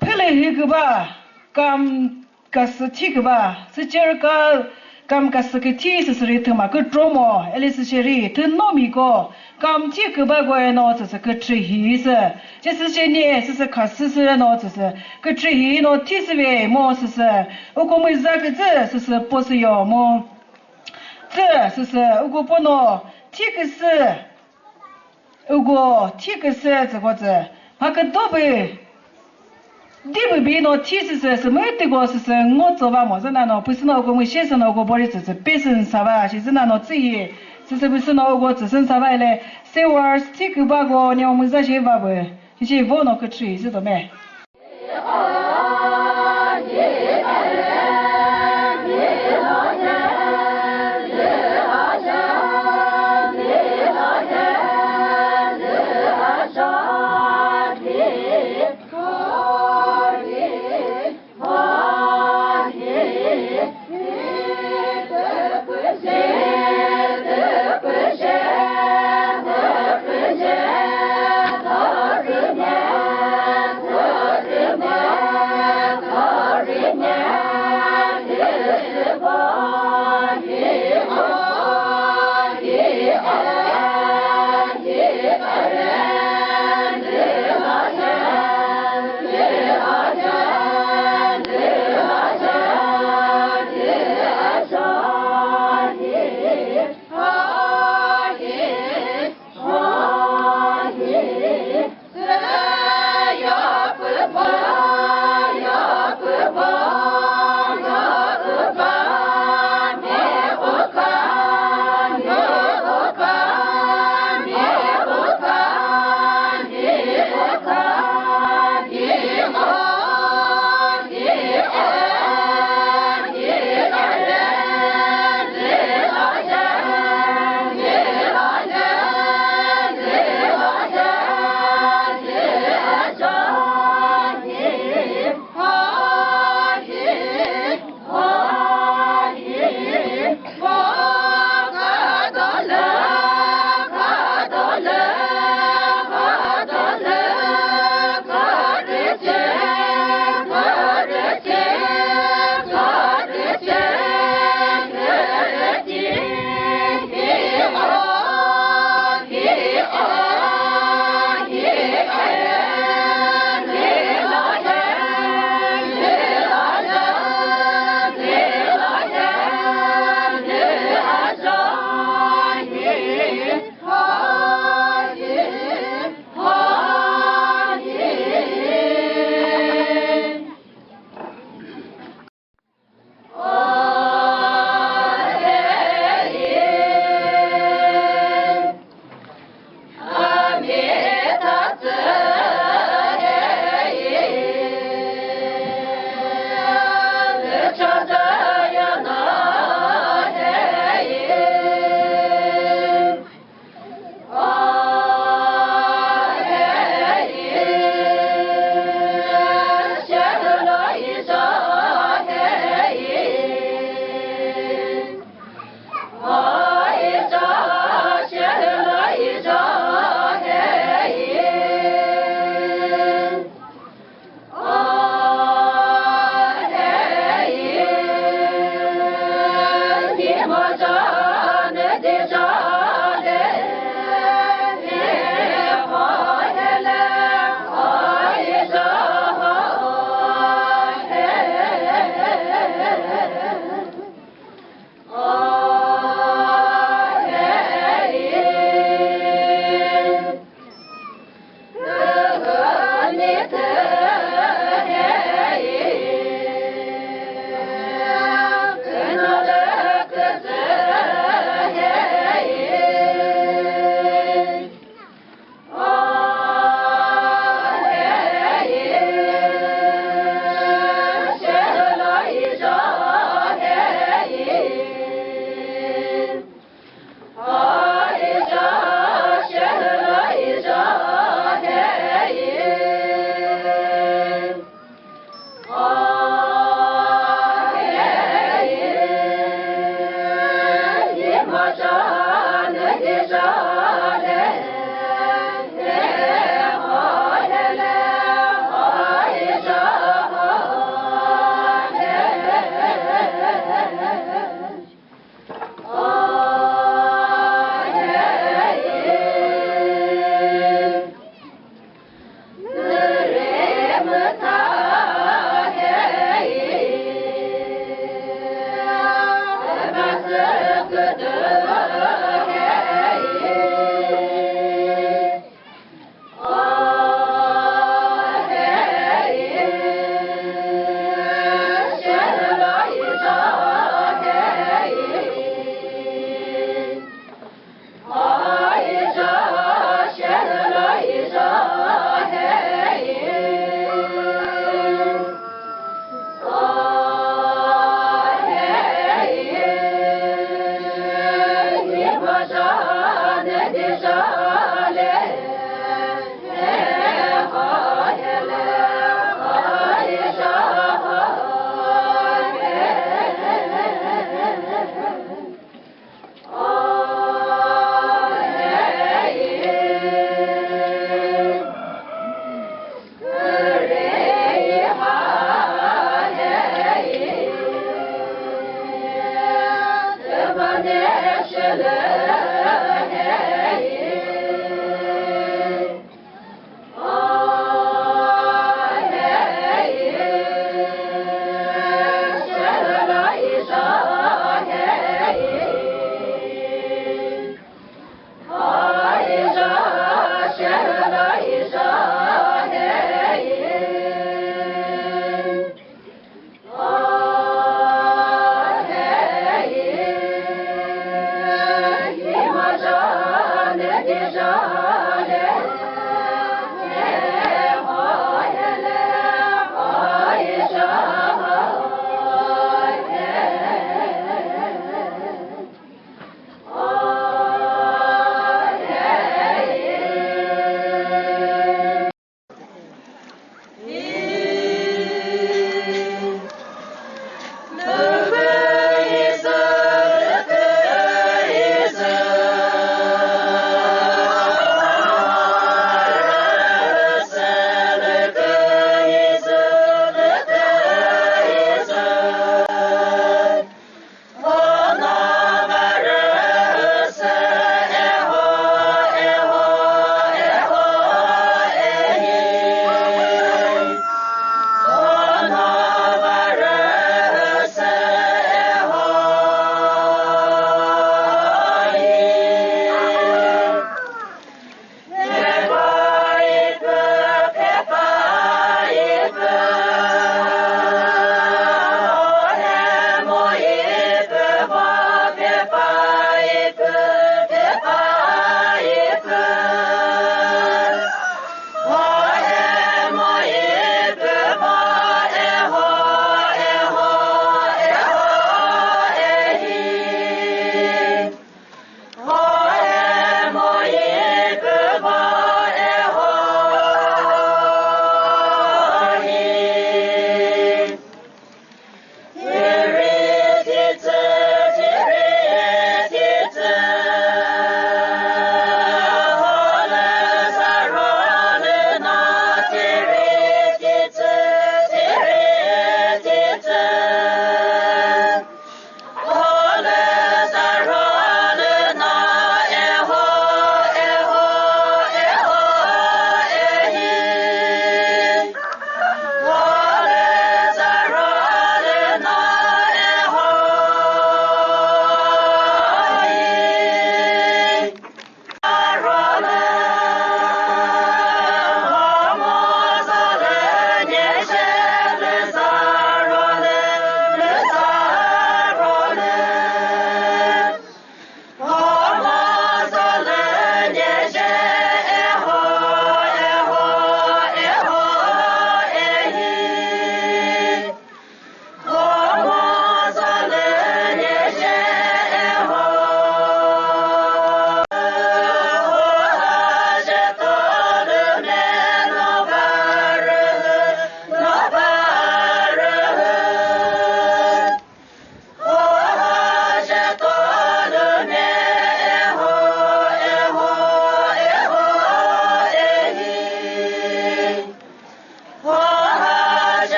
phele hi küba, kam Kasü thi küba, sücer ka kam kasü küthi süsüri thüma kükro mo, eli süceri thünomiko, kam thi küba ko eno süsü kükre hi sü, ce süceni süsü khasü sü eno süsü kükre hi no thi süve mo süsü, uko müza kütsü süsü po süyo mo. Tsü süsü uko pono thi küsü. Uko thi küsü tsüko tsü, mha küdo pü, di pü bi no thi süsü, sümütüko süsü ngo tso va mo zü nano, püsü no uko müshe sü no uko bori tsü tsü, pe sü nsa va, shi zü nano tsü yi, süsü püsü no uko tsü sü nsa va ile, se wars thi küba ko ne o müza shi va pü, shi shi vo no kükre zü do me.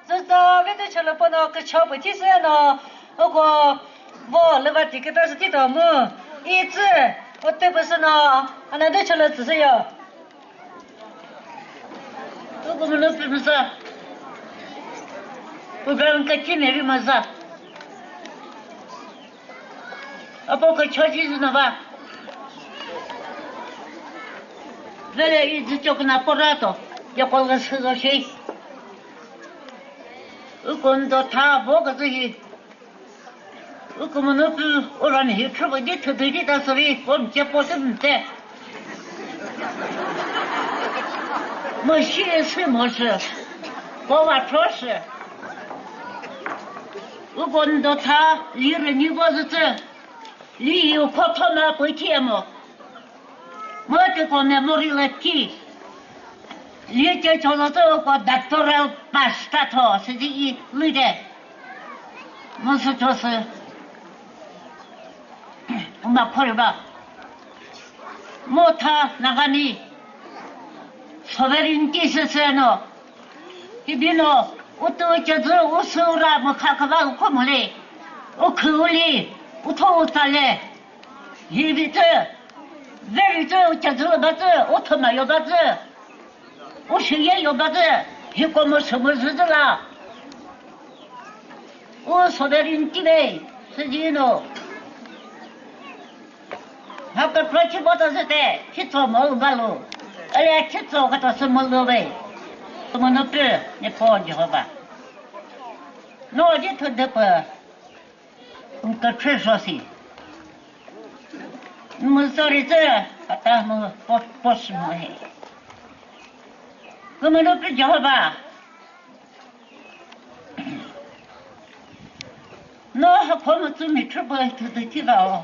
Tsütsü vete chülü pono kücho pü thisü no, oko vo lüva tikita sü tito mu, i tsü, o te pü sü no, ana de chülü tsüsü yo. Oko mu no pü müsa. Program ka chine ri müsa. Apo ka choji zina ba. Vele i zi chok na porato. Ya kol ga sü zo shi. U kon do tha bo ga zi hi. U ko mo no pu u ra mi hi tro ba di thu di di ta sori. Ko mi che po se mi te. Mo shi e se mo se. Ko wa tro se. U kon do tha li re ni bo zi zi. Li yu kho thoma pui thi mo. Mo te ko memory le thi. Li che cho lo to ko doctoral pass ta tho se ji i lu de. Mo se cho se. Ma khore ba. Mo tha Nagami sovereignty se se no. Hibino, utu chazü usu ra mükha kava uko mole. Ukhuli, utho utale. Hibitü, very tü chazü batü, uthoma yo batü. Ushiye yo batü, hikomo sumu züzüla. U sovereignty ve, sejino. Haka prochi bota sete, chitso mo balu. Ale chitso kata se mo lo ve. Mo no pe, ne po Jehovah. No je to de pa. Ka tre so si. Mo sorry se, kata mo po, po si mo he. Mo no pe Jehovah. No, hako mütsü mi thüpü thütü thita o.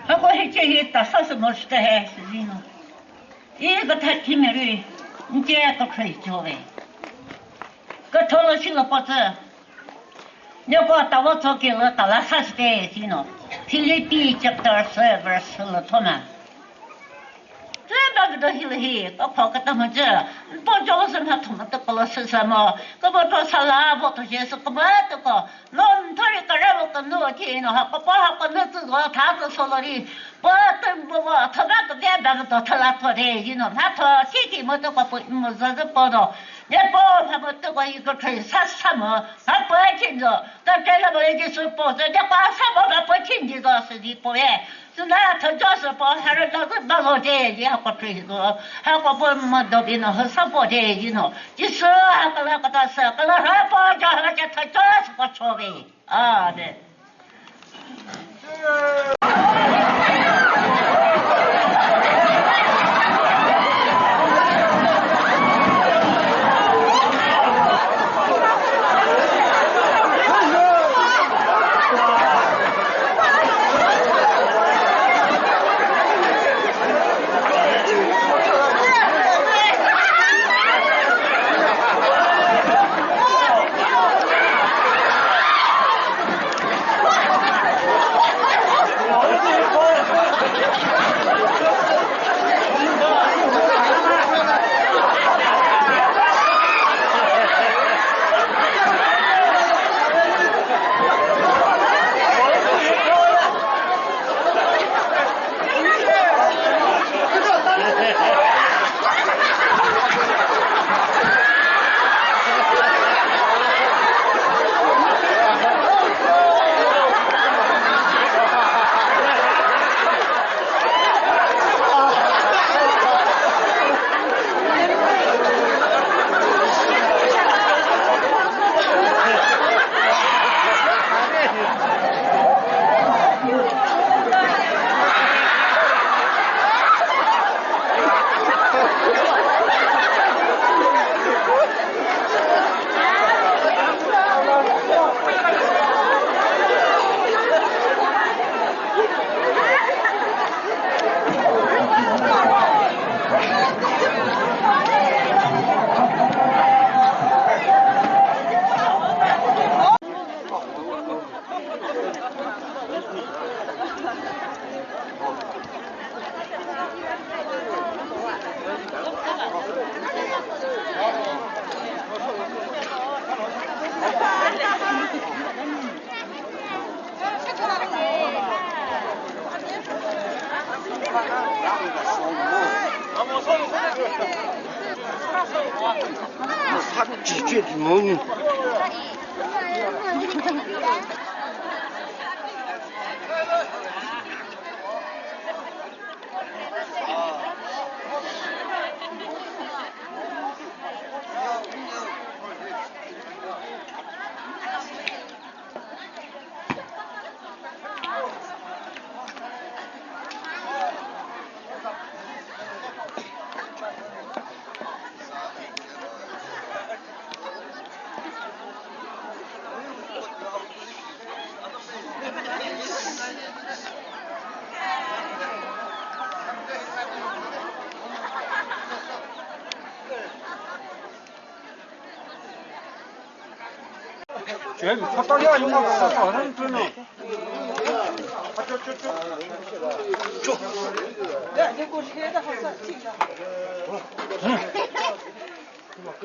Hako hiche hi tasa sü mo shita he, sü zino. I ka tha thi mi ri, nche ka khre cho ve. Ka tholo shi lo po tsü. Nyoko tawo tso ke lo tala sa shite, zino. Philippi chapter three verse lo thoma. Tsü ba küdo hilü hi, ko pho küta mha tsü, po jo sü mha thüma tü kolo sü sa mo, ko bo to sala, bo to je sü ko ba tü ko, no nthori kara bo ko no thi no ha, ko po ha ko no tsü zo tha tsü so lo ri, po tü bo bo, tho ba ko bia ba to tha la tho de, yi no, mha tho, thi thi mo tü ko po, mo zo zo po do, ye po, mha mo tü ko yi ko thoi sa sa mo, ha po thi zo, ta ke la bo ye ji sü po, zo de pa sa mo, ha po thi ji zo sü ji po ye. Suna thajo sü po, hara la zü ba lo de, ye ha ko thri zo, ha ko po mo do bi no, ha sa po de, yi no. Jisu ha ka la ka ta sa, ka la ha po ja ha ja thajo sü ko cho ve. Amen.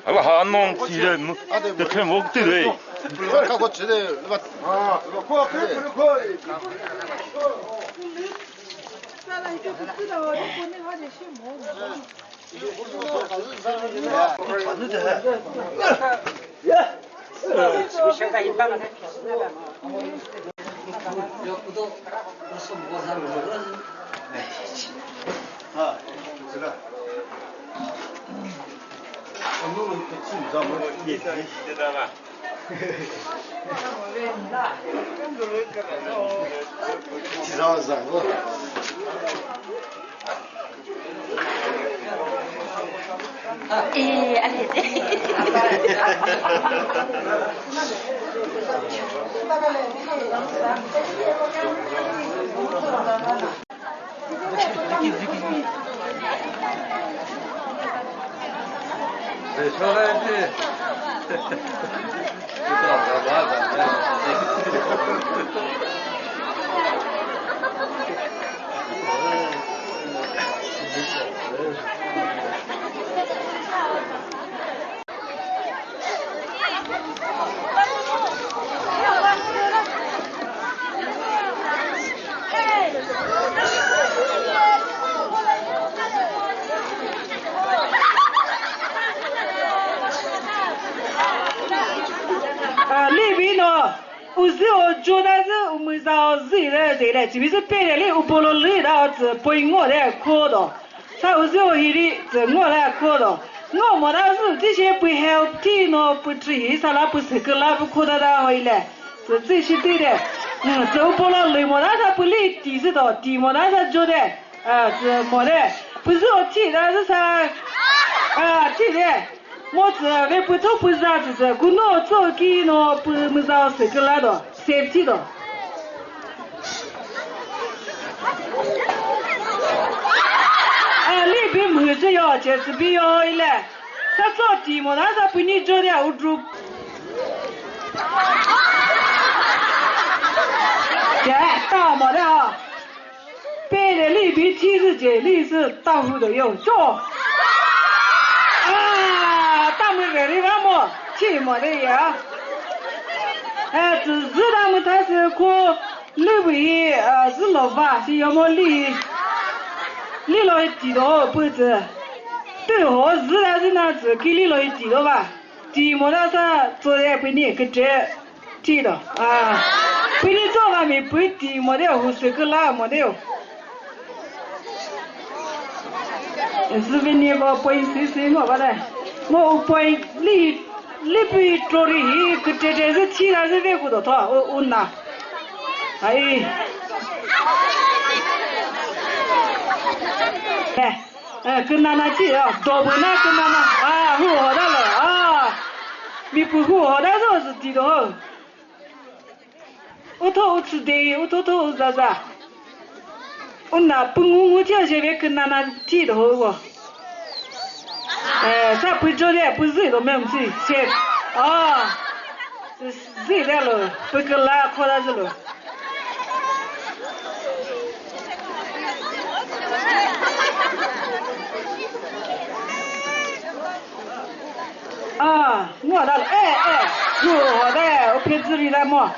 Ala ha non ti de, de khen wok ti de. A, libi no, u zü o jona zü, u müza o zü re, de le, chibi zü pere le, u bolo le da, o zü poi ngo de, ko do. Sa u zü o hiri, zü ngo la ko do. Ngo mo da zü, zi she pui healthy no, pui tri hi, sa la pui se ke la, pui ko da da hoi le. Zü zi shi ti de. Mm, zü u bolo le mo da sa pui li ti zü do, ti mo da sa jo de. A, zü mo de. Pui zü o ti da zü sa. A, ti de. Mo tsü ve pü tho pü za tsü tsü, ku no tso ki no pü müza sü kü la do, safety do. A, li bi mhü tsü yo, che tsü bi yo ile. Sa tso ti mo na sa pü ni jo de u dru. Che, ta mo de ha. Pele li bi thi zü ce li zü ta hu de yo cho. A, ta mü ve ri va mo, thi mo de ya. E, zü, zü ta mü tha sü ko lü bu hi, a, zü lo va si yo mo li. Li lo hi ti do pü zü. Tü ho zü la zü na zü ki li lo hi ti do va. Ti mo da sa tso de pü ni kükre thi do. A. Pü ni tso va mi pü ti mo de hu sü kü la mo de o. Zü vi ni vo point si si ngo va de. Ngo u point li, li pü tro ri hi kükre de zü thi da zü ve ku do tho u, u na. Ai. Eh. Eh, künana chi, ah, do bu na künana. Ah, hu ho da lo. Ah. Mi pu hu ho da zo zu ti do. U tho u tsü de, u tho tho u za za. U na pu ngu ngu chi a je ve künana ti do ho go. Eh, sa pu jo de, pu zi do mem si. Che. Ah. Zi de lo, pu kü la kho da zi lo. Ah, ngo da, eh, eh, hu ho de, u phe zü ri da mo.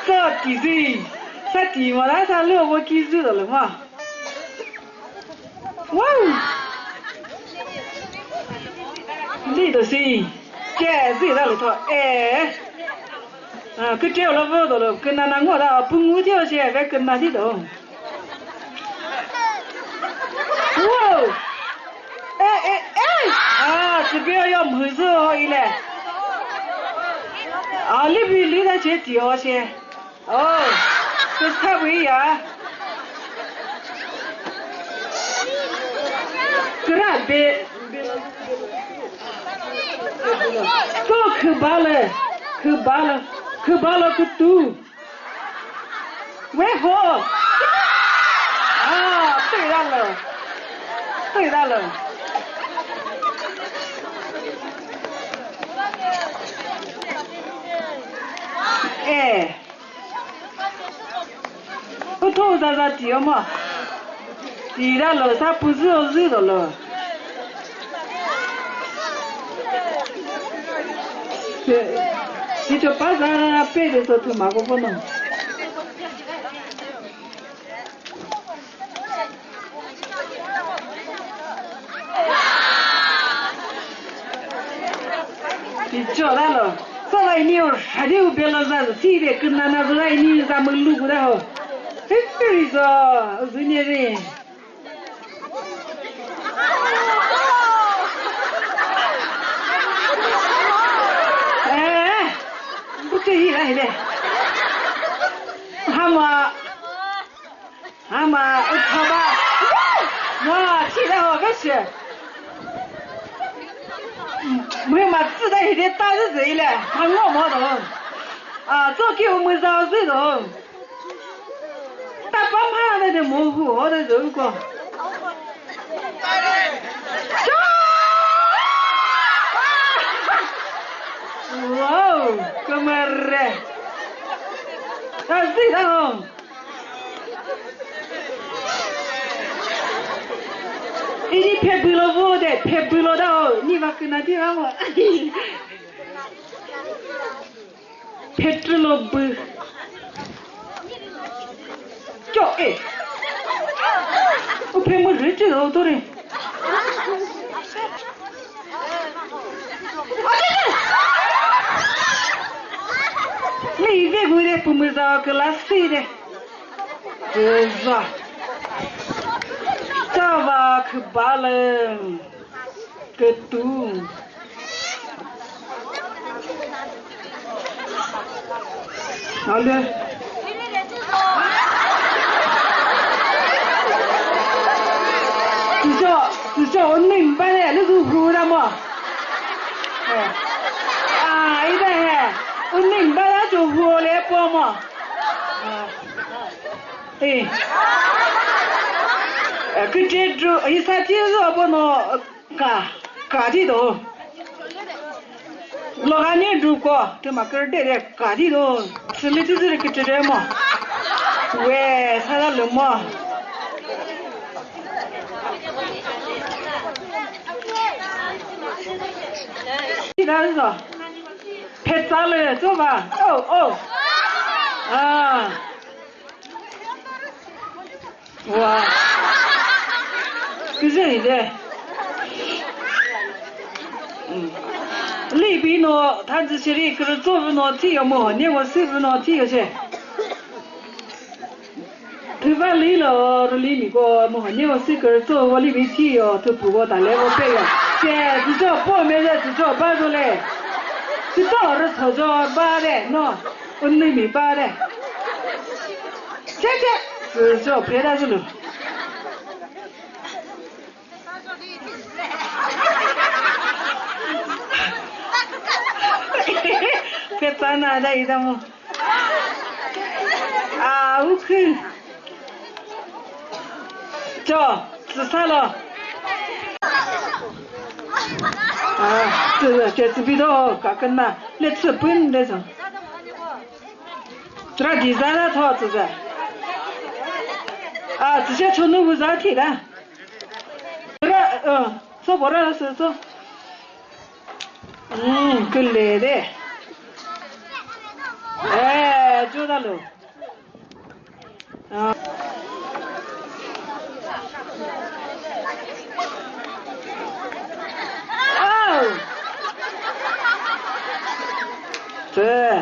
Sa ti zi, sa ti mo da, sa lü vo ki zü do le mo. Wow! Li do si. Che zi da lo tho. Eh. Ah, küteo lo vo do lo. Küna na ngo da. Pu ngu teo che ve küna di do. Wow. Eh, eh, eh. Ah, sibio yo mhuzü ho ile. Ah, li bi li da che ti ho che. Oh, kükha bui ya. Kra be. Ko khübalü, khübalü, khübalü kütu. We ho. Ah, tüy da lü. Tüy da lü. Eh. Utho za za ti omo. Ti ra lo sa pu zü o zü do lo. Ti cho pa za pe de so tu ma ko ko no. Ti cho ra lo. Sa la ini o shadi u belo za si de künana zo la ini za mu lu ku da ho. Hipiri zo zü ne ri. Eh, bu che hi la hi de. Hama. Ama, uthaba. Wa, thi da ho, kashi. Mui ma tsi da hi de ta zü zü ile. Ha ngo mo do. A, zo ki u mu za zü do. Ta pa ma de de mo hu ho de zü ko. Wow, kamare. Ta zü da ho. Ini phe bülo vo de, phe bülo da o, ni va küna di va mo. Phe trülo bü. Cho e. O phe mu rü chü o to re. Ni ve gu de pü mu za class si de. Küza. Chava khübalü. Kütu. Alü. Tücho, tücho, unni mba ne, lü zu hu da mo. Eh. Ah, ida he. Unni mba da cho hu le po mo. Ah. Eh. Eh, küche dru, isa chi zo bono ka, ka di do. Lo ga ni dru ko, te ma kür de de ka di do. Sili ti ziri küche de mo. We, sa da lo mo. Ti da zo. Phe tsa le, zo ba. Oh, oh. Ah. Wa. Küzü hi de. Hmm. Libi no, tha zü shiri, kürü tso vü no, thi yo mo, ne wo sü vü no, thi yo she. Thüva li lo, rü li mi ko, mo, ne wo sü kürü tso vo libi thi yo, thü pu vo ta le vo pe yo. Che, zü cho po me ze, zü cho ba zo le. Zü cho rü tso cho ba de, no. Unni mi ba de. Che, che. Zü cho phe da zü lu. Phe tsa na da i da mo. A, u khü. Cho, tsü sa lo. A, tsü, che tsü bi do, ka kena. Le tsü pün de zo. Tra di za na tho tsü za. A, tsü che cho nu bu za thi da. Ra, ơ, so bo ra sü so. Hmm, küle de. Eh, cho da lo. Ah. Oh. Ü.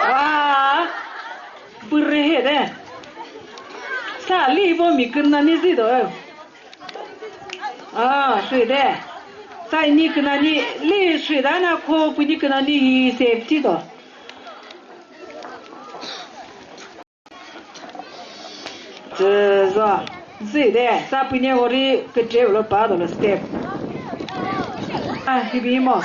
A. Bürü he de. Sa li bo mi künani zi do. A, sü de. Sa ni künani li sü da na ko pu ni künani hi safety do. Tsüzo. Züde, sa pine ori kütre ulo pa do lo step. Ah, hibi mo.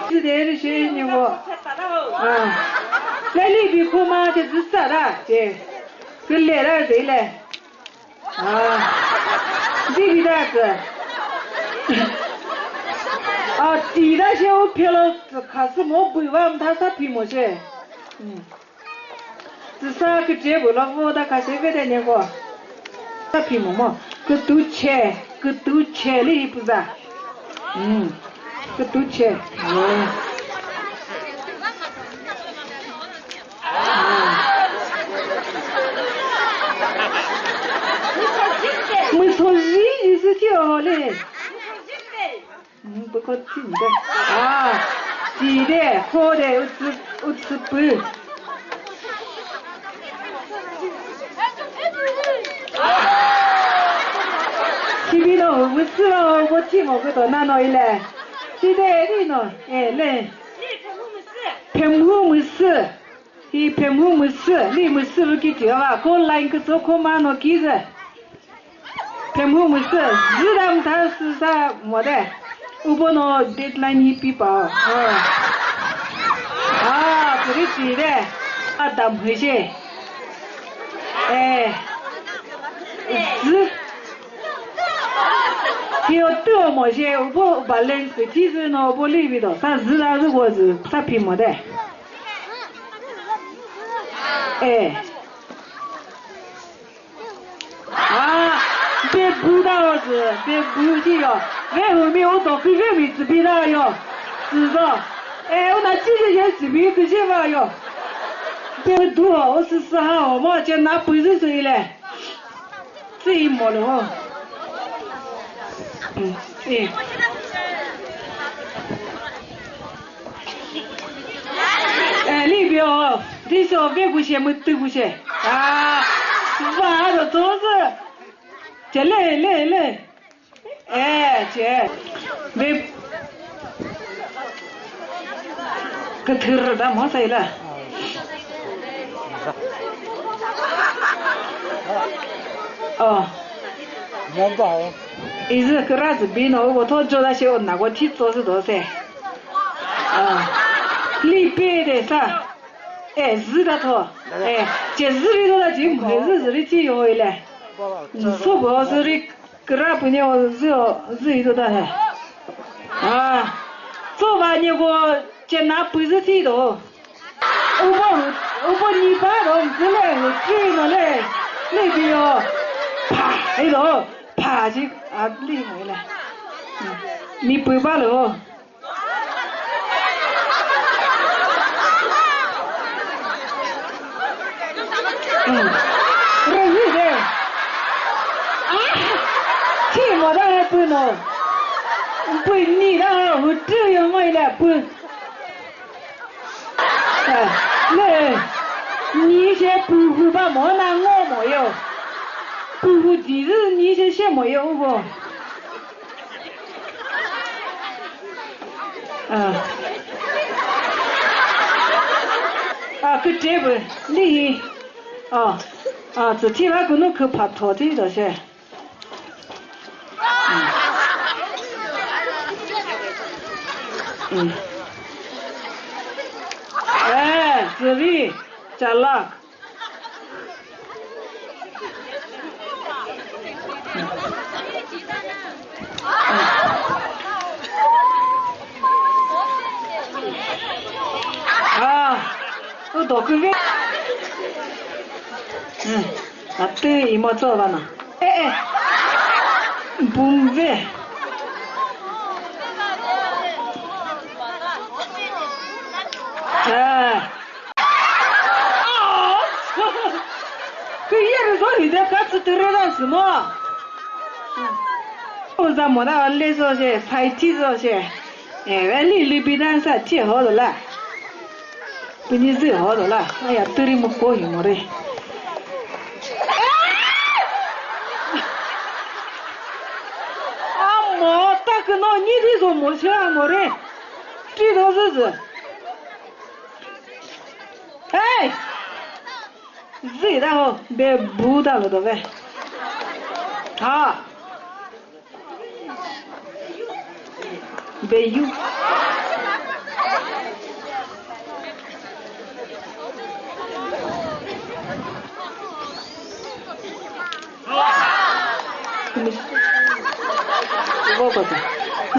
Züde rishini ngo. Ah. Leli bi kuma de züsa da de. Küle da de le. Ah. Di bi da zü. Ah, ti da she o pelo khasü mo bu va mtha sa pi mo she. Hmm. Tsüsa küche bu lo vo da kha she ve de ne ko. Sa phi mo mo. Kütu che, kütu che li hi püza. Hmm. Kütu che. Hmm. Mü so ji ji sü che o le. Hmm, bu ko thi de. Ah, thi de, kho de, u tsü, u tsü pü. Thi bi no, u tsü no, ko thi mo ko to na no ile. Thi de, ri no, e, le. Phe mu mu sü. Hi phe mu mu sü, li mu sü lu ki thi va, ko line ko tso ko ma no ki ze. Phe mu mu sü, zü dam tha sü sa mo de. U bo no deadline hi pi pa. Oh. Ah, puri ti de. A dam hü she. Eh. Zü. Hi o tu mo she, u bo balance ti zü no bo li bi do. Sa zü da zü ko zü, sa pi mo de. Eh. Ah, be bu da o zü, be bu di yo. Ve hu mi o do kü ve mi zü bi da yo. Zü zo. Eh, o na chi ye ye zü bi kü je va yo. Be du o, o sü sü ha o, mo che na pu zü sü ile. Zü i mo lo ho. Hmm, eh. Eh, li bi o, di so ve ku she, mu tu ku she. Ah, va do to zü. Che le, le, le. Eh, che. Ve. Küthür da mo sa ila. Oh. Izü kra zü bi no, u ko tho jo da she o na ko thi tso zü do se. Ah. Li pe de sa. Eh, zü da tho. Eh, che zü ri do da ji mu zü zü ri thi yo ile. Zü so bo zü ri kra pu ne o zü o zü i do da he. Ah. So ba ne ko che na pu zü thi do. U bo, u bo ni ba do zü le, u thi no le. Le bi yo. Pa, i do. Pa ji a li mo ile. Mi pu ba lo. Rühi de. Ah! Thi mo da he pü no. Pü ni da he hu tü yo mo ile pü. Eh, le. Ni she pü hu ba mo na ngo mo yo. Pü hu di zü ni she she mo yo u bo. Ah. Ah, kütre pü, li hi. Ah, ah, tsü thi va kunu kü pha tho thi do she. Hmm. Hmm. Eh, tsü vi, chalak. Ah, u do kü ve. Hmm, a tü i mo tso va na. Eh, eh. Bumve. Eh. Kuyere zo hide katsu tere da simo. Oza mona le zo she, sai ti zo she. Eh, veli libi dan sa ti ho la. Pini zü ho la, aya türi mu ko hi mo re. A mo ta kü no ni di zo mo sha mo re. Ti do zü zü. Hey! Zü da ho, be bu da lo do ve. Ha. Beyu.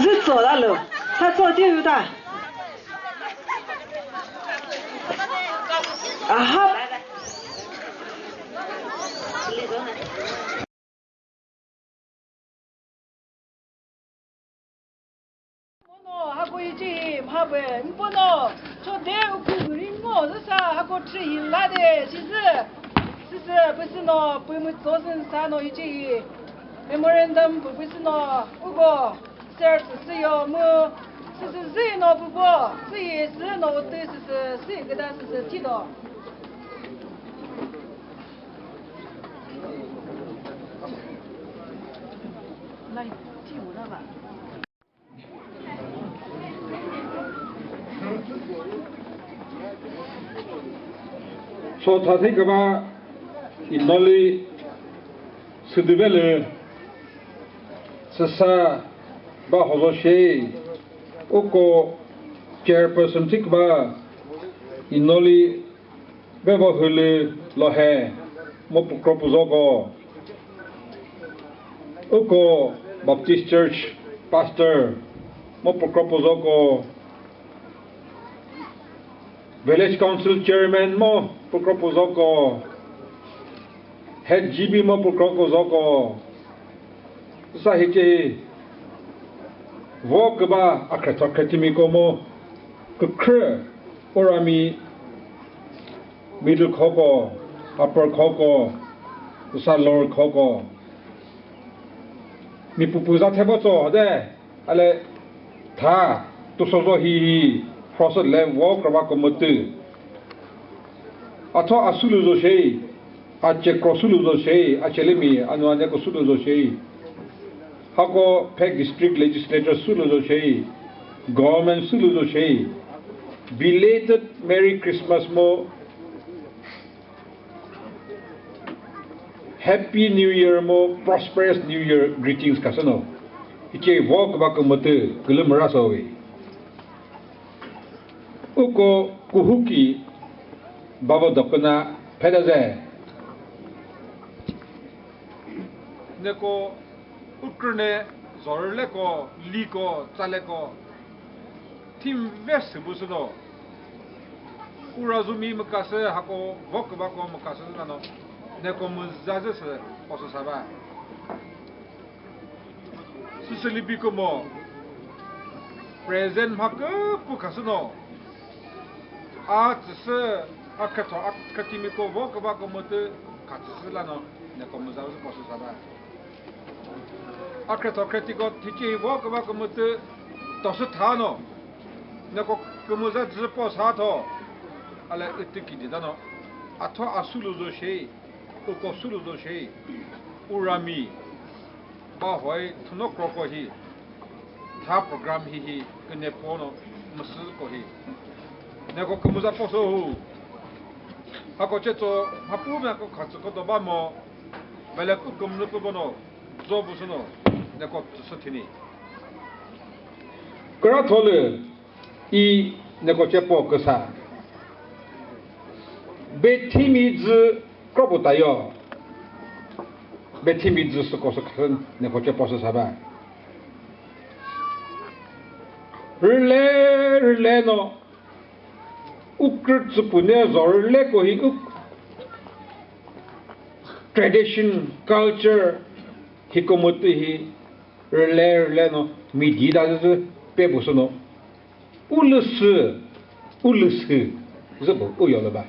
Zü tso da lo. Sa tso ti yu da. Aha. Mono, hako ichi, mhabe, mpono, chode uku guri ngo, züsa, hako tri hi lade, shizu, shizu, püsüno, pümütso zün sano ichi, memorandum pü püsüno, ugo, ser püsü yo mu, shizu züno pupo, züyi züno utü shizu, züyi gada shizu tido. So, thathi küba inoli südübelü süsa ba hozo shei uko chairperson thiküba inoli Bebo hülü lohe mo pükro püzoko. Uko Baptist Church Pastor mo pükro püzoko. Village Council Chairman mo pükro püzoko. Head G B mo pükro püzoko. Sa hice hi vo küba akhre thokre thimiko mo kükre urami middle khoko, upper khoko, sa lower khoko. Mi pupu za thebo tso de, ale tha, tu sozo hi hi, process le vo kürba ko mütü. Atho asulu zo shei, ache kro sulu zo shei, ache lemi, anu ane ko sulu zo shei. Hako Phek District Legislature sulu zo shei, government sulu zo shei. Belated Merry Christmas mo, Happy New Year mo, Prosperous New Year greetings kasano. Hice vo küba kümütü külü müra sowi. Uko kuhuki babo dokuna phedaze. Neko ukrüne zorleko, liko, tsaleko. Thimve sübü südo. Urazumi mükasü hako vo kübako mükasü nano. Neko müzazü sü posü saba. Süsü libi kümo. Present mha küpü khasü no. A tsüsü, a khetho, a khetimiko vo kübako mütü kha tsüsü lano. Neko müzazü posü saba. Akhre tho kre tiko thice vo kübako mütü tosü tha no. Neko kümüza dzü po sa tho. Ale ütü kidi dano. Atho asulu zo shei, uko sulu zo shei. Urami. Ba hoi thuno kroko hi. Tha program hihi küne po no müsü ko hi. Neko kümüza po so hu. Hako chetso hapu me ko khatsu ko doba mo. Bele ku kümnü ku bono zo bu süno neko tsüsü thini. Kra tholü i neko chepo küsa. Bethimi dzü kropu tayo. Bethimi dzü süko sükhün neko chepo süsa ba. Rüle, rüle no. Ukrü tsüpüne zorleko hi uk tradition, culture, hiko mütü hi Rüle rüle no midi da zü pe bu sü no. U lü sü, u lü sü, zü bu u yo lü ba.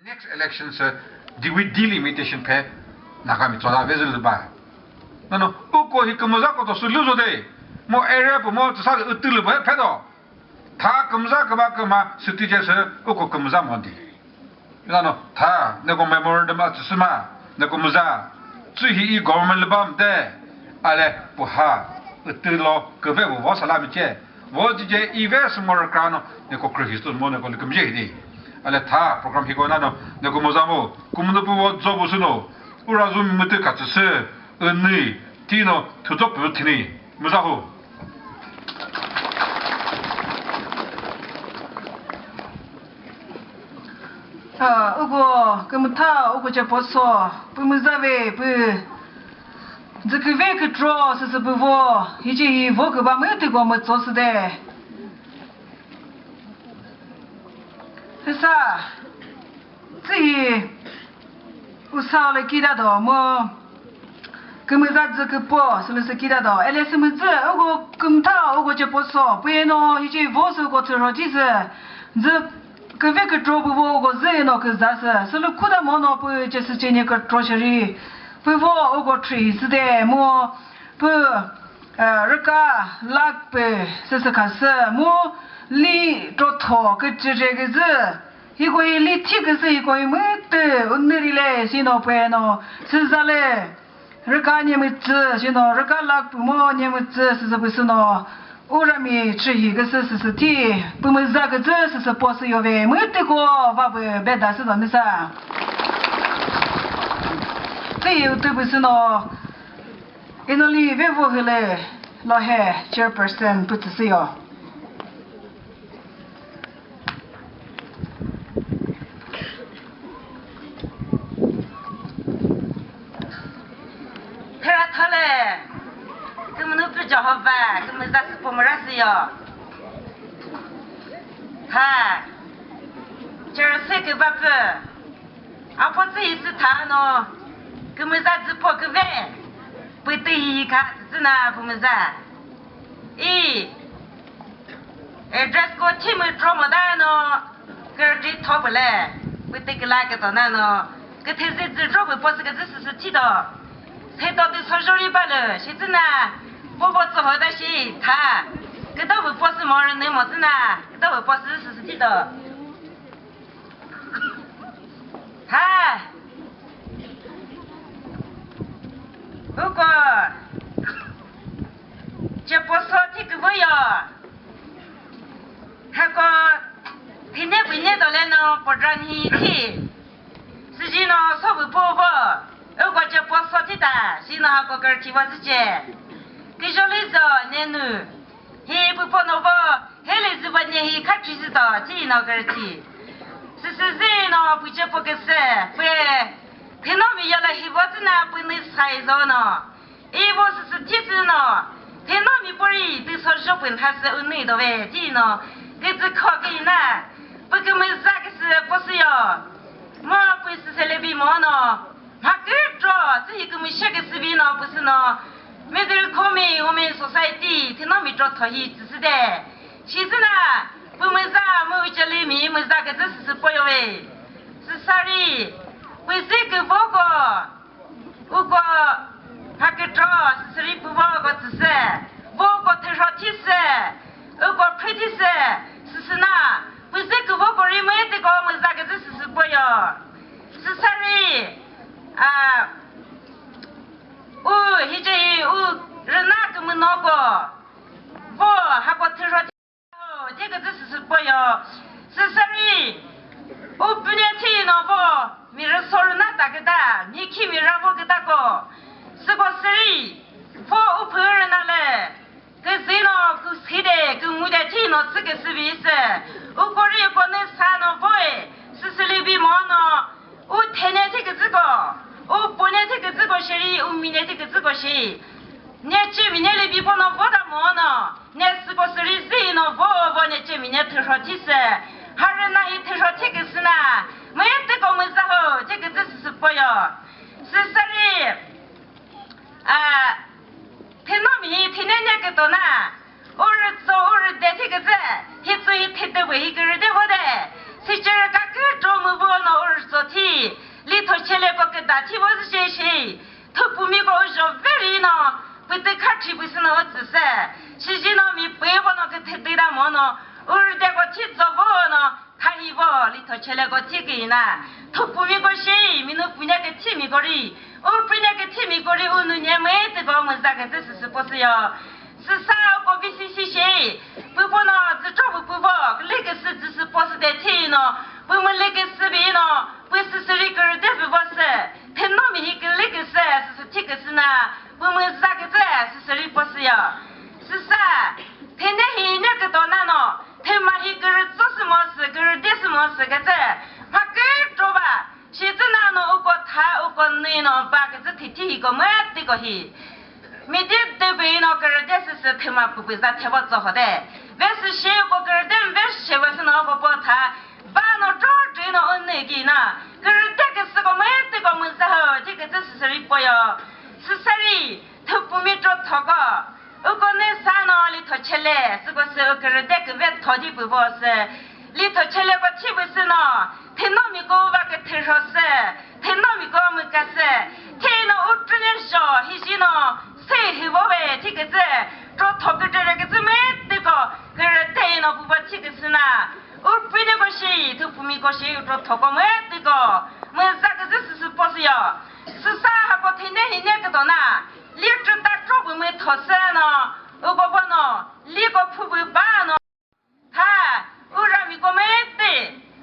Next election sü diwi delimitation phe Nagami tsola ve zü lü ba. Nano, uko hi kümüza ko to sü lü zo de. Mo area bu mo tsüsa lü ütü lü ba phe do. Tha kümüza küba küma sütüce sü uko kümüza mondi. Yano tha neko memorandum a tsüsüma neko müza tsü hi i government lü bam de ale puha ütü lo küve vo vo salami che vo tüce i ve sü mo rükra no neko kürhi sü mo neko lü kümüce hidi. Ale tha program hiko nano neko müza mo kümünu pu vo zo bu sü no ura zu mütü ka tsüsü. Ünü, tino, thüzho pü thini, müzahu. Ah, uko kümütha, uko ceposo, pü müzave, pü dzüküve kükro, süsü pü vo, hice hi vo küba mütüko mütso süde. Hüsa, tsühi, usa le kida do mo. Kümüza dzü küpo sülüsü kida do. Ele sümüzü uko kümtha uko ceposo. Puyeno hice vo sü uko tsüro thisü. Dzü küve kükro pü vo uko zü no küza sü. Sülü khuda mono pü cesü ceni kükro sheri. Pü vo uko thri süde mo. Pü, eh, rüka lak pü süsü khasü mo. Li trotho kücüce küzü. Hiko hi li thi küsü hiko hi mütü unüri le sino pue no süza le rüka nyemütsü sino rüka lak pü mo nyemütsü süsü pü sino urami chü hi küsü süsü thi pü müza küzü süsü po sü yove mütü ko va pü beda sü do nüsa. Tsü hi utü pü sino inoli vevo hüle lo he chairperson pü tsü sü yo. Thera thole, kümünu pü Jehovah, kümüza sü pumura sü yo. Ha, Jerusalem küba pü, apo tsü hi sü tha no, kümüza dzü po küve, pütü hi kha tsü na kümüza. I, address ko thimü tro mo da no, kürüti tho pü le, pütü küla küto na no, küthezi dzü tro pü po sü küzü süsü thi do. Se to tü sojori ba lü, shi tsü na, po po tsü ho da shi, tha, küto pü po sü mo rü nü mo tsü na, küto pü po sü süsü thi do. Ha. Uko. Ceposo thi küvü yo. Hako. Thine pine dole no podran hi thi. Süji no so vü po vo. Uko ceposo thi ta. Si no hako kürüthi va süce. Kijoli zo nenu. Hi pü po no vo. Hele zü va nye hi kha thi sü to, thi no kürüthi. Süsü zü no pü cepo küsü, pü thino mi yola hi vo tsü na pü nü sai zo no. I vo süsü thi sü no. Thino mi pori tü so jo pü nha sü unü do ve, thi no. Küzü kho kü na. Pü kümüza küsü po sü yo. Mo pü süsü le bi mo no. Mha kükro, tsü hi kümüzhe küsü bi no püsü no, middle kho mi, women society, thino mi tro tho hi tsüsü de. Shi tsü na, pü müza, mu uchali mi müza kütsü süsü po yo ve. Süsari, püsü kü voko, uko, mha kükro, süsüri pü voko tsüsü, voko thüro thisü, uko phri thisü, süsü na, püsü kü voko ri mütüko müza kütsü süsü po yo. Süsari, a, u, hice hi, u, rüna kümünoko. Vo, hako thüro, thi küzü süsü po yo. Süsari, u, püne thi no vo, mi rüso rüna ta küta, mi khi mi ra vo küta ko. Süko süri, vo, u, pü rüna le. Küzino, küside, küngude thino tsü küsübi sü. U kori konü sa no voe, süsülibi mo no, u thene thi küzüko, u pone thi küzüko sheri, u mine thi küzüko shi. Ne chemi ne libi pono voda mo no, ne süko süri zino vo vo ne chemi ne thüro thi sü. Harü na hi thüro thi küsü na, müyetüko müza ho, thi küzü süsü po yo. Süsüri, a, Thi Thete we hi kürüte vo de. Sichere ka kü tro mu vo no ur so thi. Li tho chele ko ke da thi vo se she. Thupumi ko jo very no. Pütü kha thi bu sü no tsü se. Shi ji no mi pü vo no ke thete da mo no. Ur de ko thi zo vo no. Kha hi vo li tho chele ko thi ki na. Thupumi ko shi mi nu punya ke thi mi ko ri. Ur punya ke thi mi ko ri u nu nye me te ko mu za ke te sü sü po sü yo. Süsa ko V C C she, püpo no zütro pü püvo, leküsü züsü posü de thi no, pü mü leküsü bi no, pü süsüri kürüte püvo sü, thenomi hi kü leküsü, süsü thi küsü na, pü mü za küsü, süsüri posü yo. Süsa, thene hi ne küto na no, thema hi kürü tsosü mo sü, kürüte sü mo sü küsü, ma kü tro ba, Shi tsü na no uko tha, uko nui no ba küzü thithi hiko mütüko hi. Mi di de be no kürüte süsü thüma püpü za thebo tso ho de. Ve sü shi uko kürüte mve shi ve sü no uko po tha. Ba no tro tü no un nui ki na. Kürüte küsü ko mütüko müza ho, thi küzü süsü ri po yo. Süsü ri, thüpumi tro thoko. Uko ne sa no li tho chele, süko sü u kürüte küve tho di pü vo sü. Li tho chele ko thi pü sü no, thenomi ko va ke thürho sü, thenomi ko mü ka sü. Thi no u tü ne sho, hi shi no, se hi vo ve thi küzü, tro tho kütü re küzü mütüko, kürüte no pu va thi küsü na. U pü ne ko shi, thüpumi ko shi, u tro tho ko mütüko, mü za küzü süsü po sü yo. Süsa ha ko thene hi ne küto na. Li tü ta tro pü mü tho sü no, u ko vo no, li ko phu pü ba no. Tha, u ra mi ko mütü,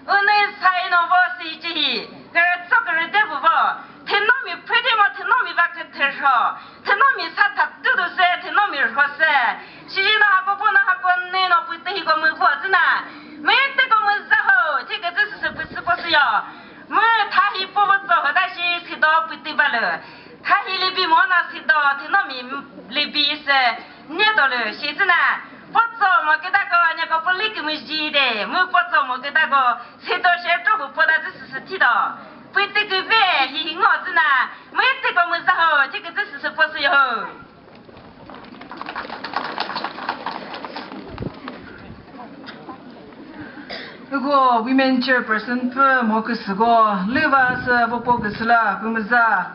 u nü sai no vo si chi hi, kürü tso kürüte pü vo, thenomi phu di mo thenomi va kü thürho, thenomi sa tha tü du sü, thenomi rho sü, shi no ha ko vo no ha ko nü no pü tü hi ko mü vo zü na, mütü ko mü za ho, thi küzü süsü pü sü po sü yo, mü tha hi po vo tso ho da shi si do pü tü ba lü. Tha hi libi mo na si do, thenomi libi sü, ne do lü, shi zü na, po tso mo küta ko, ne ko po li kümüzhi de, mu po tso mo küta ko, si do she tro bu po da zü süsü thi do. Pü tü küve, hi hi ngo zü na, mu tü ko mü za ho, thi küzü süsü po sü yo ho. Uko women chairperson pü mo küsüko lüva sü vo po küsü la pü müza.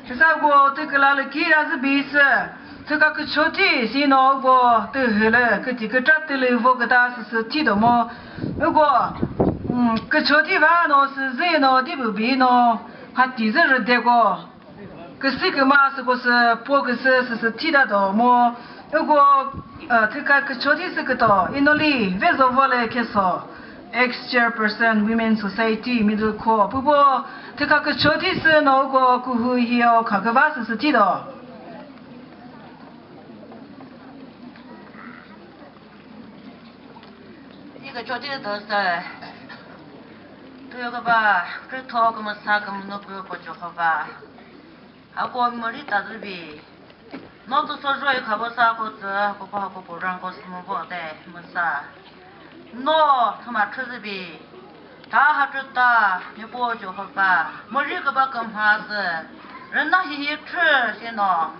Hisa ko tü küla lü kira zü bi sü. Tü ka kücho thi si no uko tü hü lü küti kütra tü lü vo küta sü sü thi do mo. Uko, mm, kücho thi va no sü zü no di pü bi no ha ti zü rü de ko. Küsü küma süko sü po küsü süsü thita do mo. Uko, uh, thüka kücho thi sü küto, inoli vezo vole keso, ex-chairperson Women Society Middle Kho. Pupo thüka kücho thi sü no uko kuhu hio kha küva süsü thi do. Ika choti do sa. Tuyo kaba, kritho kama sa kama no kuyo po Jehovah. Ako mari tazribi. No tu so joy khabo sa ko tsa, ko pa ko po rang ko sumo bo de, masa. No, thuma thrizibi. Tha ha tü ta, Nyepo Jehovah, mori küba kümha sü, rüna hi hi thrü shi no,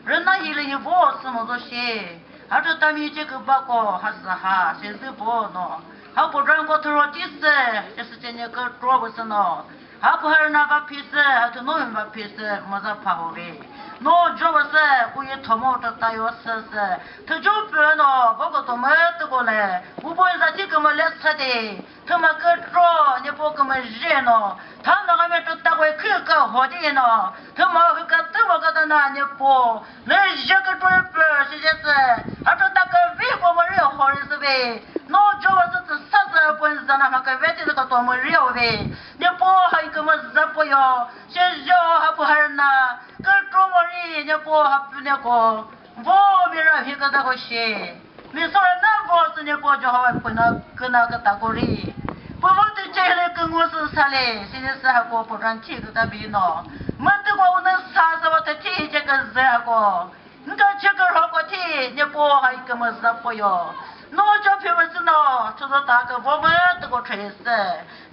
rüna hi lü hi vo sü mo zo shi, ha tü ta mi ce küba ko ha sü ha, shi zü vo no, ha pu dran ko thüro ti sü, shi sü ce nye kükro bu sü no, ha pu ha rüna va phi sü, ha tü no va phi sü, mo za pha ho ve. No jo va sü, ku yi thomo tü ta yo sü sü, thü jo pü no, vo ko to me tü ko le, u vo za ti kümü le sü de. Thüma kükro, Nyepo kümüzhe no, tha no kami tü takwe khü ka hodi no, thüma hü ka tüma ka ta na Nyepo, lü zhe kükro pü shi zhe sü, ha tü ta ka vi ko mari hori sü ve, no jo wa sü tü sa sü pun zana ma ka ve ti ka to mari o ve, Nyepo ha i kümüzhe po yo, shi zhe ha pu ha na, kükro mari Nyepo ha pü ne ko. Vo mi ra hi küta ko shi. Mi so ra na vo sü Nyepo Jehovah pü na küna küta ko ri. Pü vo tü ce le küngu sü sa le, si ne sü ha ko po ran thi küta bi no. Mü tü ko u ne sa sa vo tü thi ce kü zü ha ko. Nka ce kü ro ko thi, Nyepo ha i kümüzhe po yo. No cho phi wü sü no, cho zo ta kü vo mü tü ko chhe sü.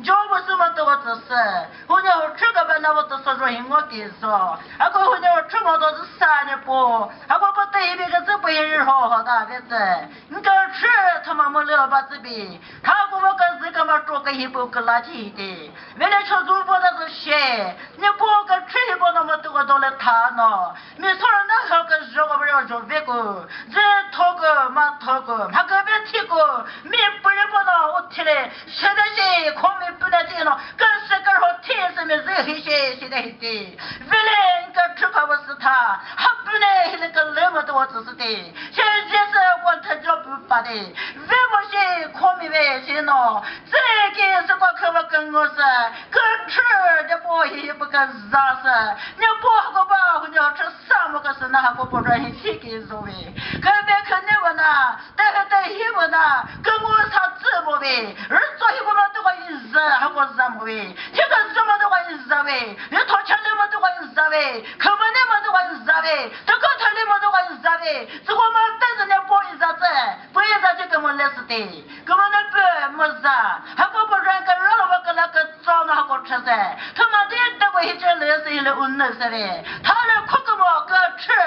Jo mü sü mü tü ko tsü sü. Hu ne hu chü ka ba na vo tü so jo hi ngo ki zo. A ko hu ne hu chü mo do zü sa ne po. A ko po te hi bi kü zü po hi ri ho ho da ve zü. Nka chü thüma mü lü ba zü bi. Tha ko vo kü zü kü ma cho kü hi po kü la chi hi ti. Ve le cho zu vo da zü she. Ne po kü chü hi po no mü tü ko do le tha no. Mi sora na ha ka jo ko bro jo ve ko, je tho ko ma tho ko, ma ka ve thi ko, mi pure po na o thile, se da je ko mi pure thi no, ka se ka ho thi se mi je hi she, se da hi ti. Vele ka thu ka wa sa tha, ha pure hi le ka le ma to wa sa ti. Se je se ko tha jo pu pa de. Ve mo she ko mi ve she no, se ke se ko ka wa ka ngo sa, ka thu de po hi pu ka za sa. Nyepo hako ba hu nyo chü sa mo ka sü na hako po ra hi thi ki zo ve. Ka be kha ne wa na, te he te hi wa na, ka ngo sa zü mo ve. Ri zo hi ko ma to ka yi za, hako za mo ve. Thi ka zo ma to ka yi za ve. Ni tho cha le ma to ka yi za ve. Kha ma ne ma to ka yi za ve. Te ka tha le ma to ka yi za ve. Zü ko ma te zü nyepo yi za zü. Po yi za zü ka mo le sü te. Ka mo ne pe mo za. Hako po ra ka ra lo ba ka la ka tso na ko chhe se. Thüma de de ko hi che le se hi le un ne se re. Tha le khu kü mo kü chü.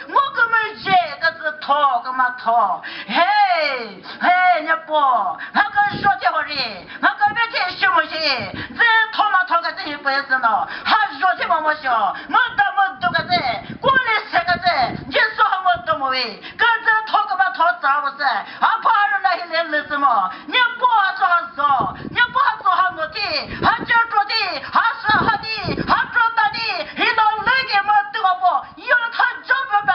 Ngo kü mo je kü zü tho kü ma tho. Hey, hey, nyepo. Ma kü jo che ho ri. Ma kü be che shi mo shi. Zü tho ma tho kü zü hi pe se no. Ha jo che mo mo sho. Mo da mo du kü zü. Ku le se kü zü. Je so ha mo do mo we. Kü zü tho kü ba tho tsa wü sü, a pha rü na hi le lü sü mo. Nyepo ha cho ha zo, nyepo ha cho ha ngo thi, ha che cho thi, ha sü ha thi, ha cho ta thi, hi no lü ki ma tü ko po, yo tha jo pe pe.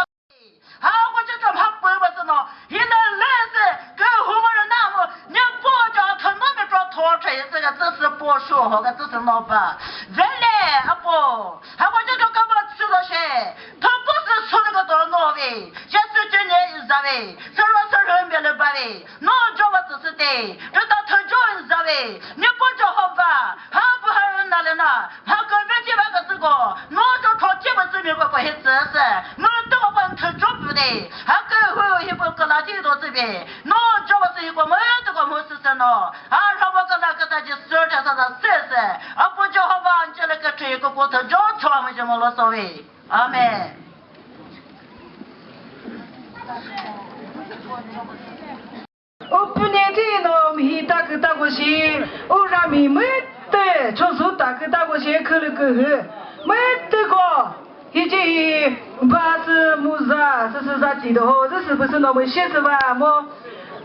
Ha ko che cho ha pü ba sü no, hi no lü sü, kü hu mo rü na mo, nyepo cho tha no mi cho tho che sü ka zü sü po shu ho ka zü sü no ba. Zele, a po. Hako che cho kümüzü lo she, thüpü sü sü lü kü do no ve, che sü che ne za ve, sü ro sü rhü mbe lü ba ve, no jo va tsü sü te, rü ta thü jo za ve, Nyepo Jehova, ha bu ha rü na le na, ha kü ve che va kü sü ko, no jo tho che bu sü mi ko ko he tsü sü, mu to ko thü jo bu de, ha kü hu hi bu kü la ji do sü ve, no jo va sü hi ko mu to ko mu sü sü no, ha rho va kü la kü ta ji sü de sa sa sü sü. Apo Jehova, anche le kükre ko ko tho jo cho me je mo lo so ve. Amen. Upune ti no mi ta kü ta ko shi, u ra mi müte, cho zu ta kü ta ko shi, khü lü kü hü. Müte ko. Hichi hi ba sü mu za, sü sü za ti do ho, zü sü pü sü no mu shi sü ba mo.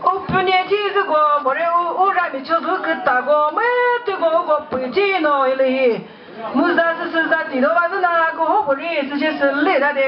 U pü ne thi zü ko, mo re u, u ra mi cho zü kü ta ko, me tü ko, u ko pü thi no hi le hi. Mu za sü sü za ti do ba zü na ko ho ko ri sü shi sü le da de.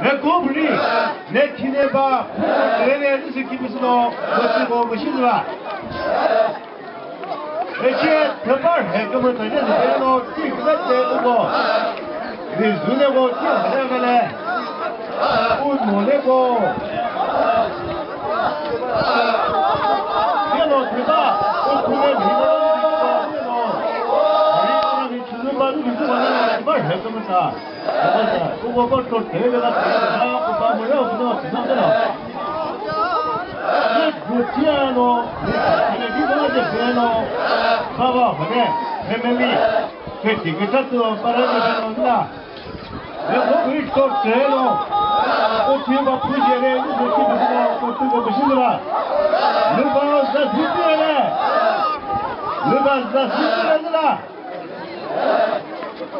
Recovery, ne thine ba, ne ne ne se ki bisno, ne se ko machine ba. Eche thepar he kümüta ne züpeno ti kübet le uko. Rizune ko ti hale gale. Un mole ko. Yeno theba, o kule bhina ko, yeno. Rizune ko, rizune ko, thepar he kümüta.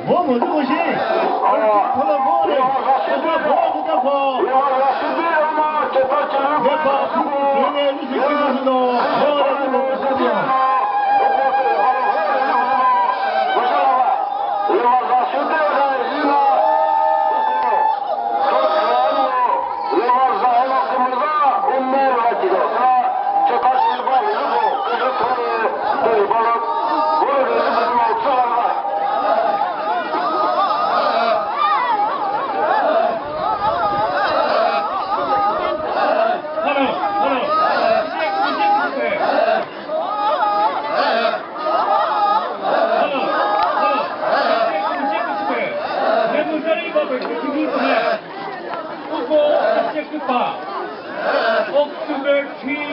Wo mo tu shi. Kola bore. Kola bore ta ko. Be pa ku ku ne ni si ki no. Bore ni mo ku ni. October three.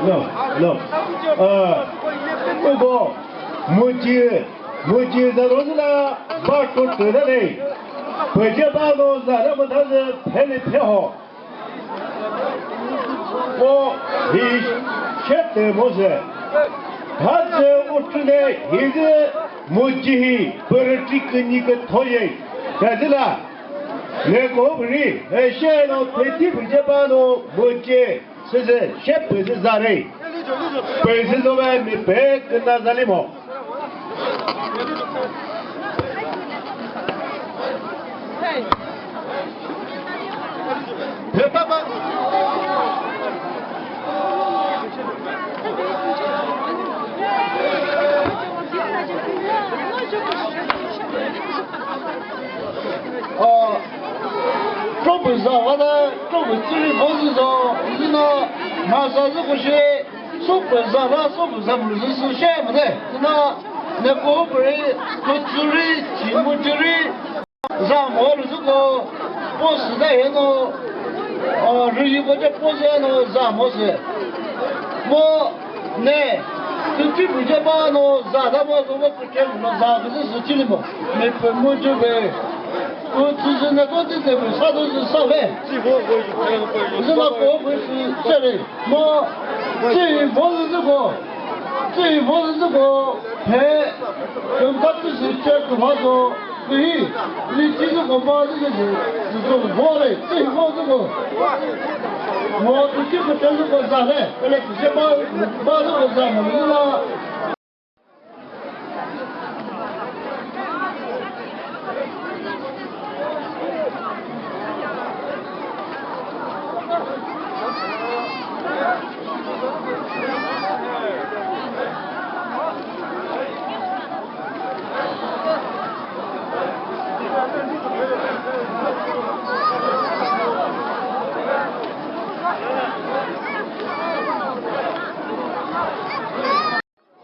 No, no. Uh, uko, muji, muji zaro zila, ba ko türa le. Pwede ba no zara mutazü, phele pheho. Mo hi shete mo se. Tha se utune hi de mo ji hi pürüti künyi kü thoye. Kazila. Ne ko bri. E she no peti buje ba no mo je. Se se she pü se zare. Pü se zo ba mi pe kü na zali mo. Tropü za vada, tropü tsiri vozü zo, zina masa zü kushi, sopü za va, sopü za mülüzü sü she müde, zina Neko püri, kutsuri, chimujuri, zamo rüzüko, po süda yeno, o, rüyiko ce po zeno, zamo sü. Mo, ne, tütü buje ba no, zada mo, zo mo, kuche mo, za, kuzi sü chili mo. Me pe mo ju be. Kutsuzü neko tütü bu, sa du sü sa be. Zü na ko bu sü, seri. Mo, tsühi vo zü ko, tsühi vo zü ko, he, kümta tsü sü che kümha zo, tsühi, li tsü zü ko ba zü zü, zü zü vo le, tsühi vo zü ko. Mo, tsü tsü ko che zü ko za le, pele tsü che ba, ba zü ko za mo, zü la.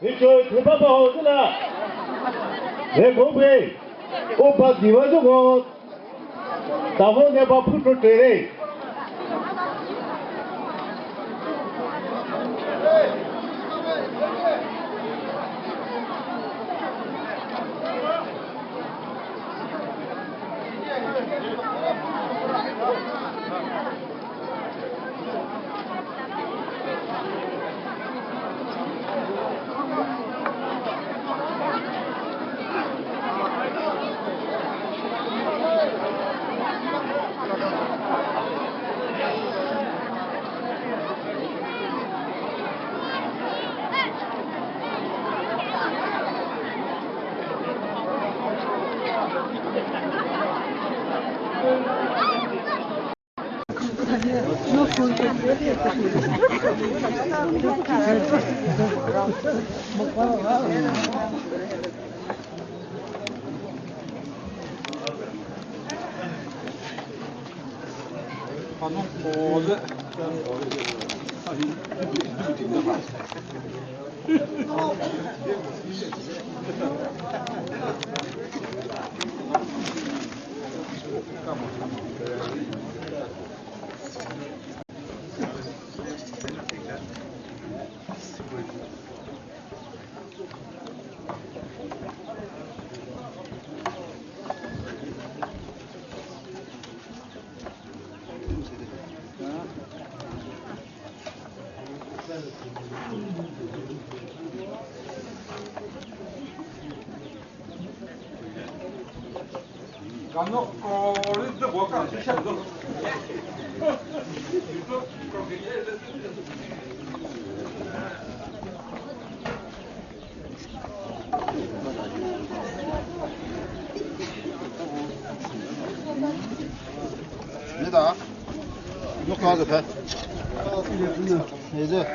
Hicho thüpa pa ho züla. He kongpe. O pa diva zü ko. Tavo ne pa phu to tere. Nida, yok abi be. Neyse.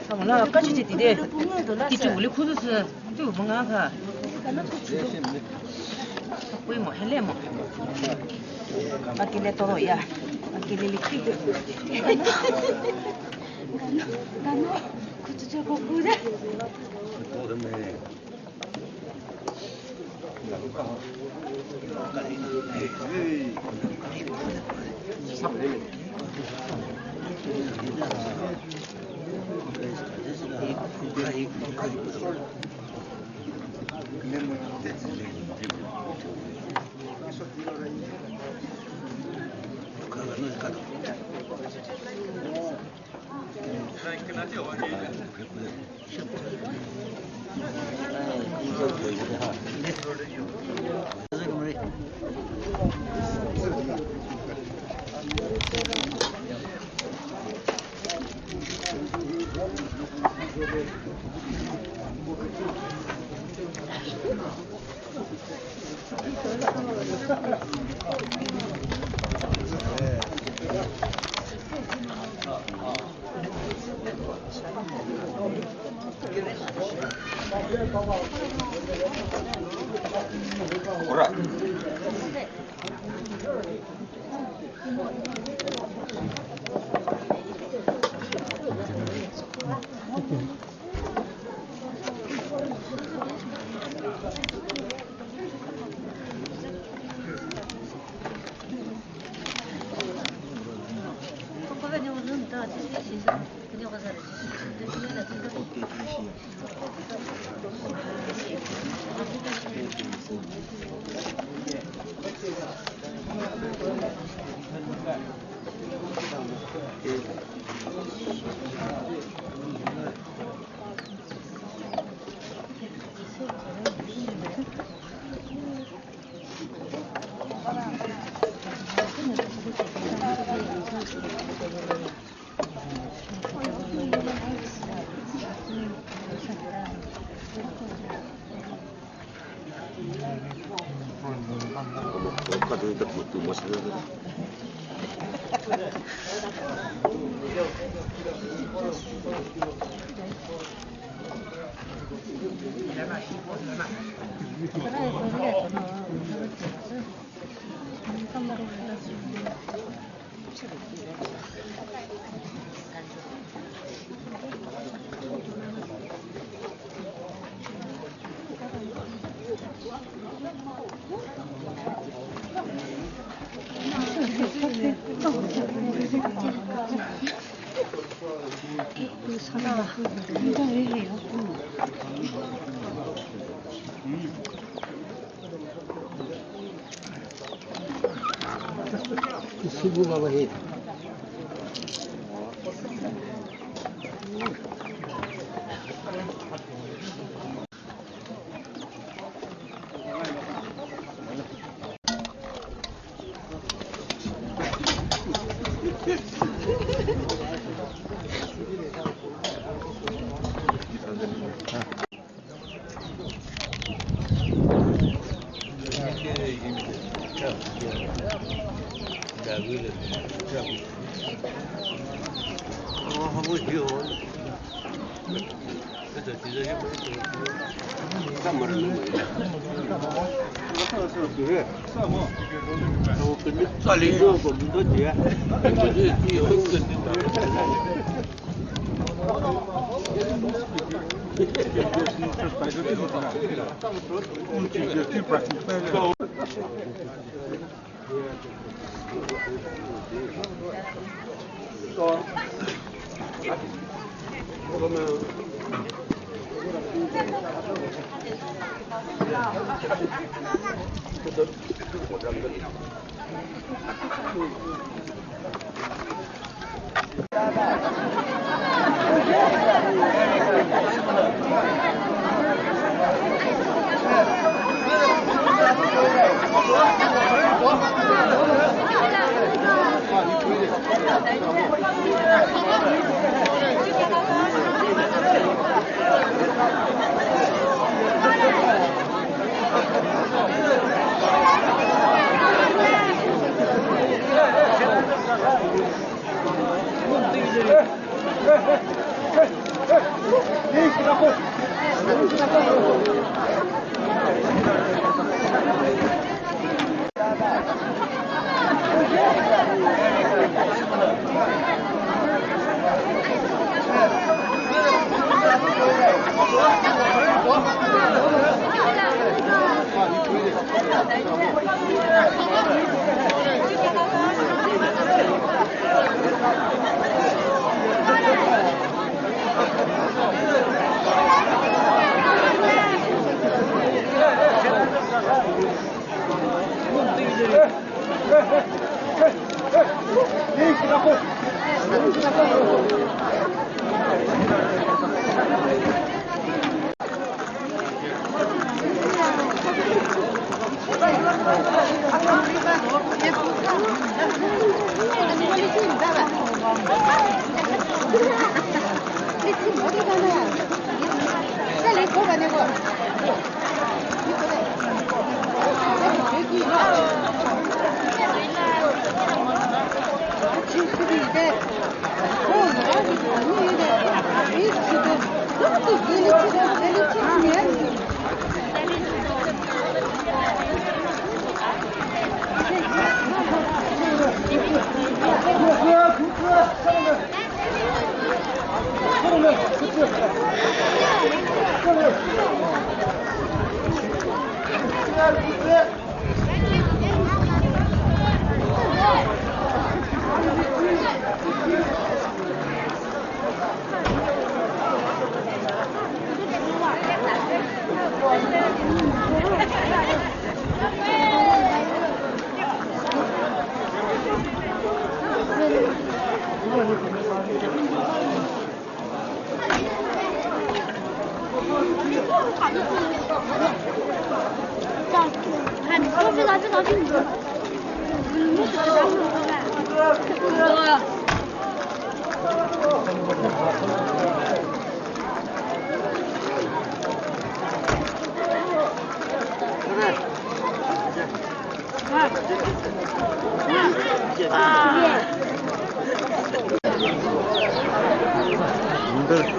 Tamam la, kaç çeşit idi? Küçük bile kudusu. Tüh, bu ne kadar? Koyma, hele mi? Akile toro ya. Akile likti. Kano, kano, kutucu kokude.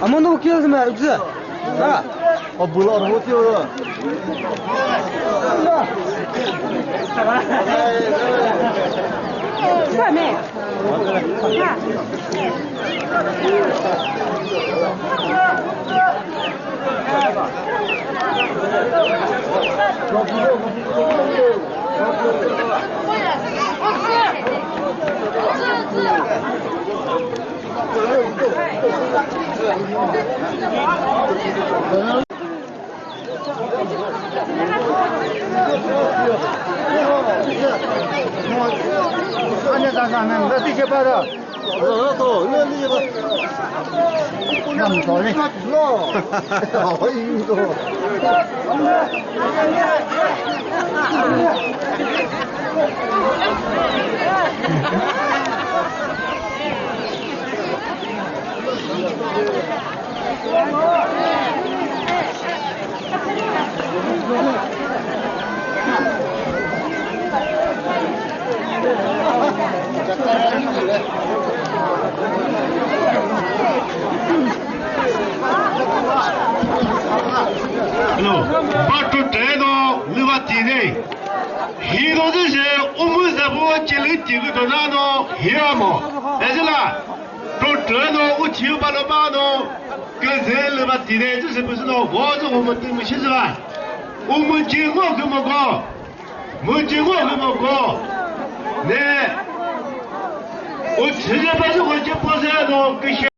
Amonu kiyosma, yükse. Ha. O bula orho tiyo. Same. Ha. No, ba to te no, lüva ti ne. Hi do de se, umu za bo che lü ti ko do na no, hi amo. Ezela, to te no, u chi ba lo ba no, ke ze lüva ti ne, ze se bu no, wo zo mo ti mu shi za. Umu ji ngo ke mo go. Mu ji ngo ke mo go. Ne. U chi je ba zo ko je po se no, ke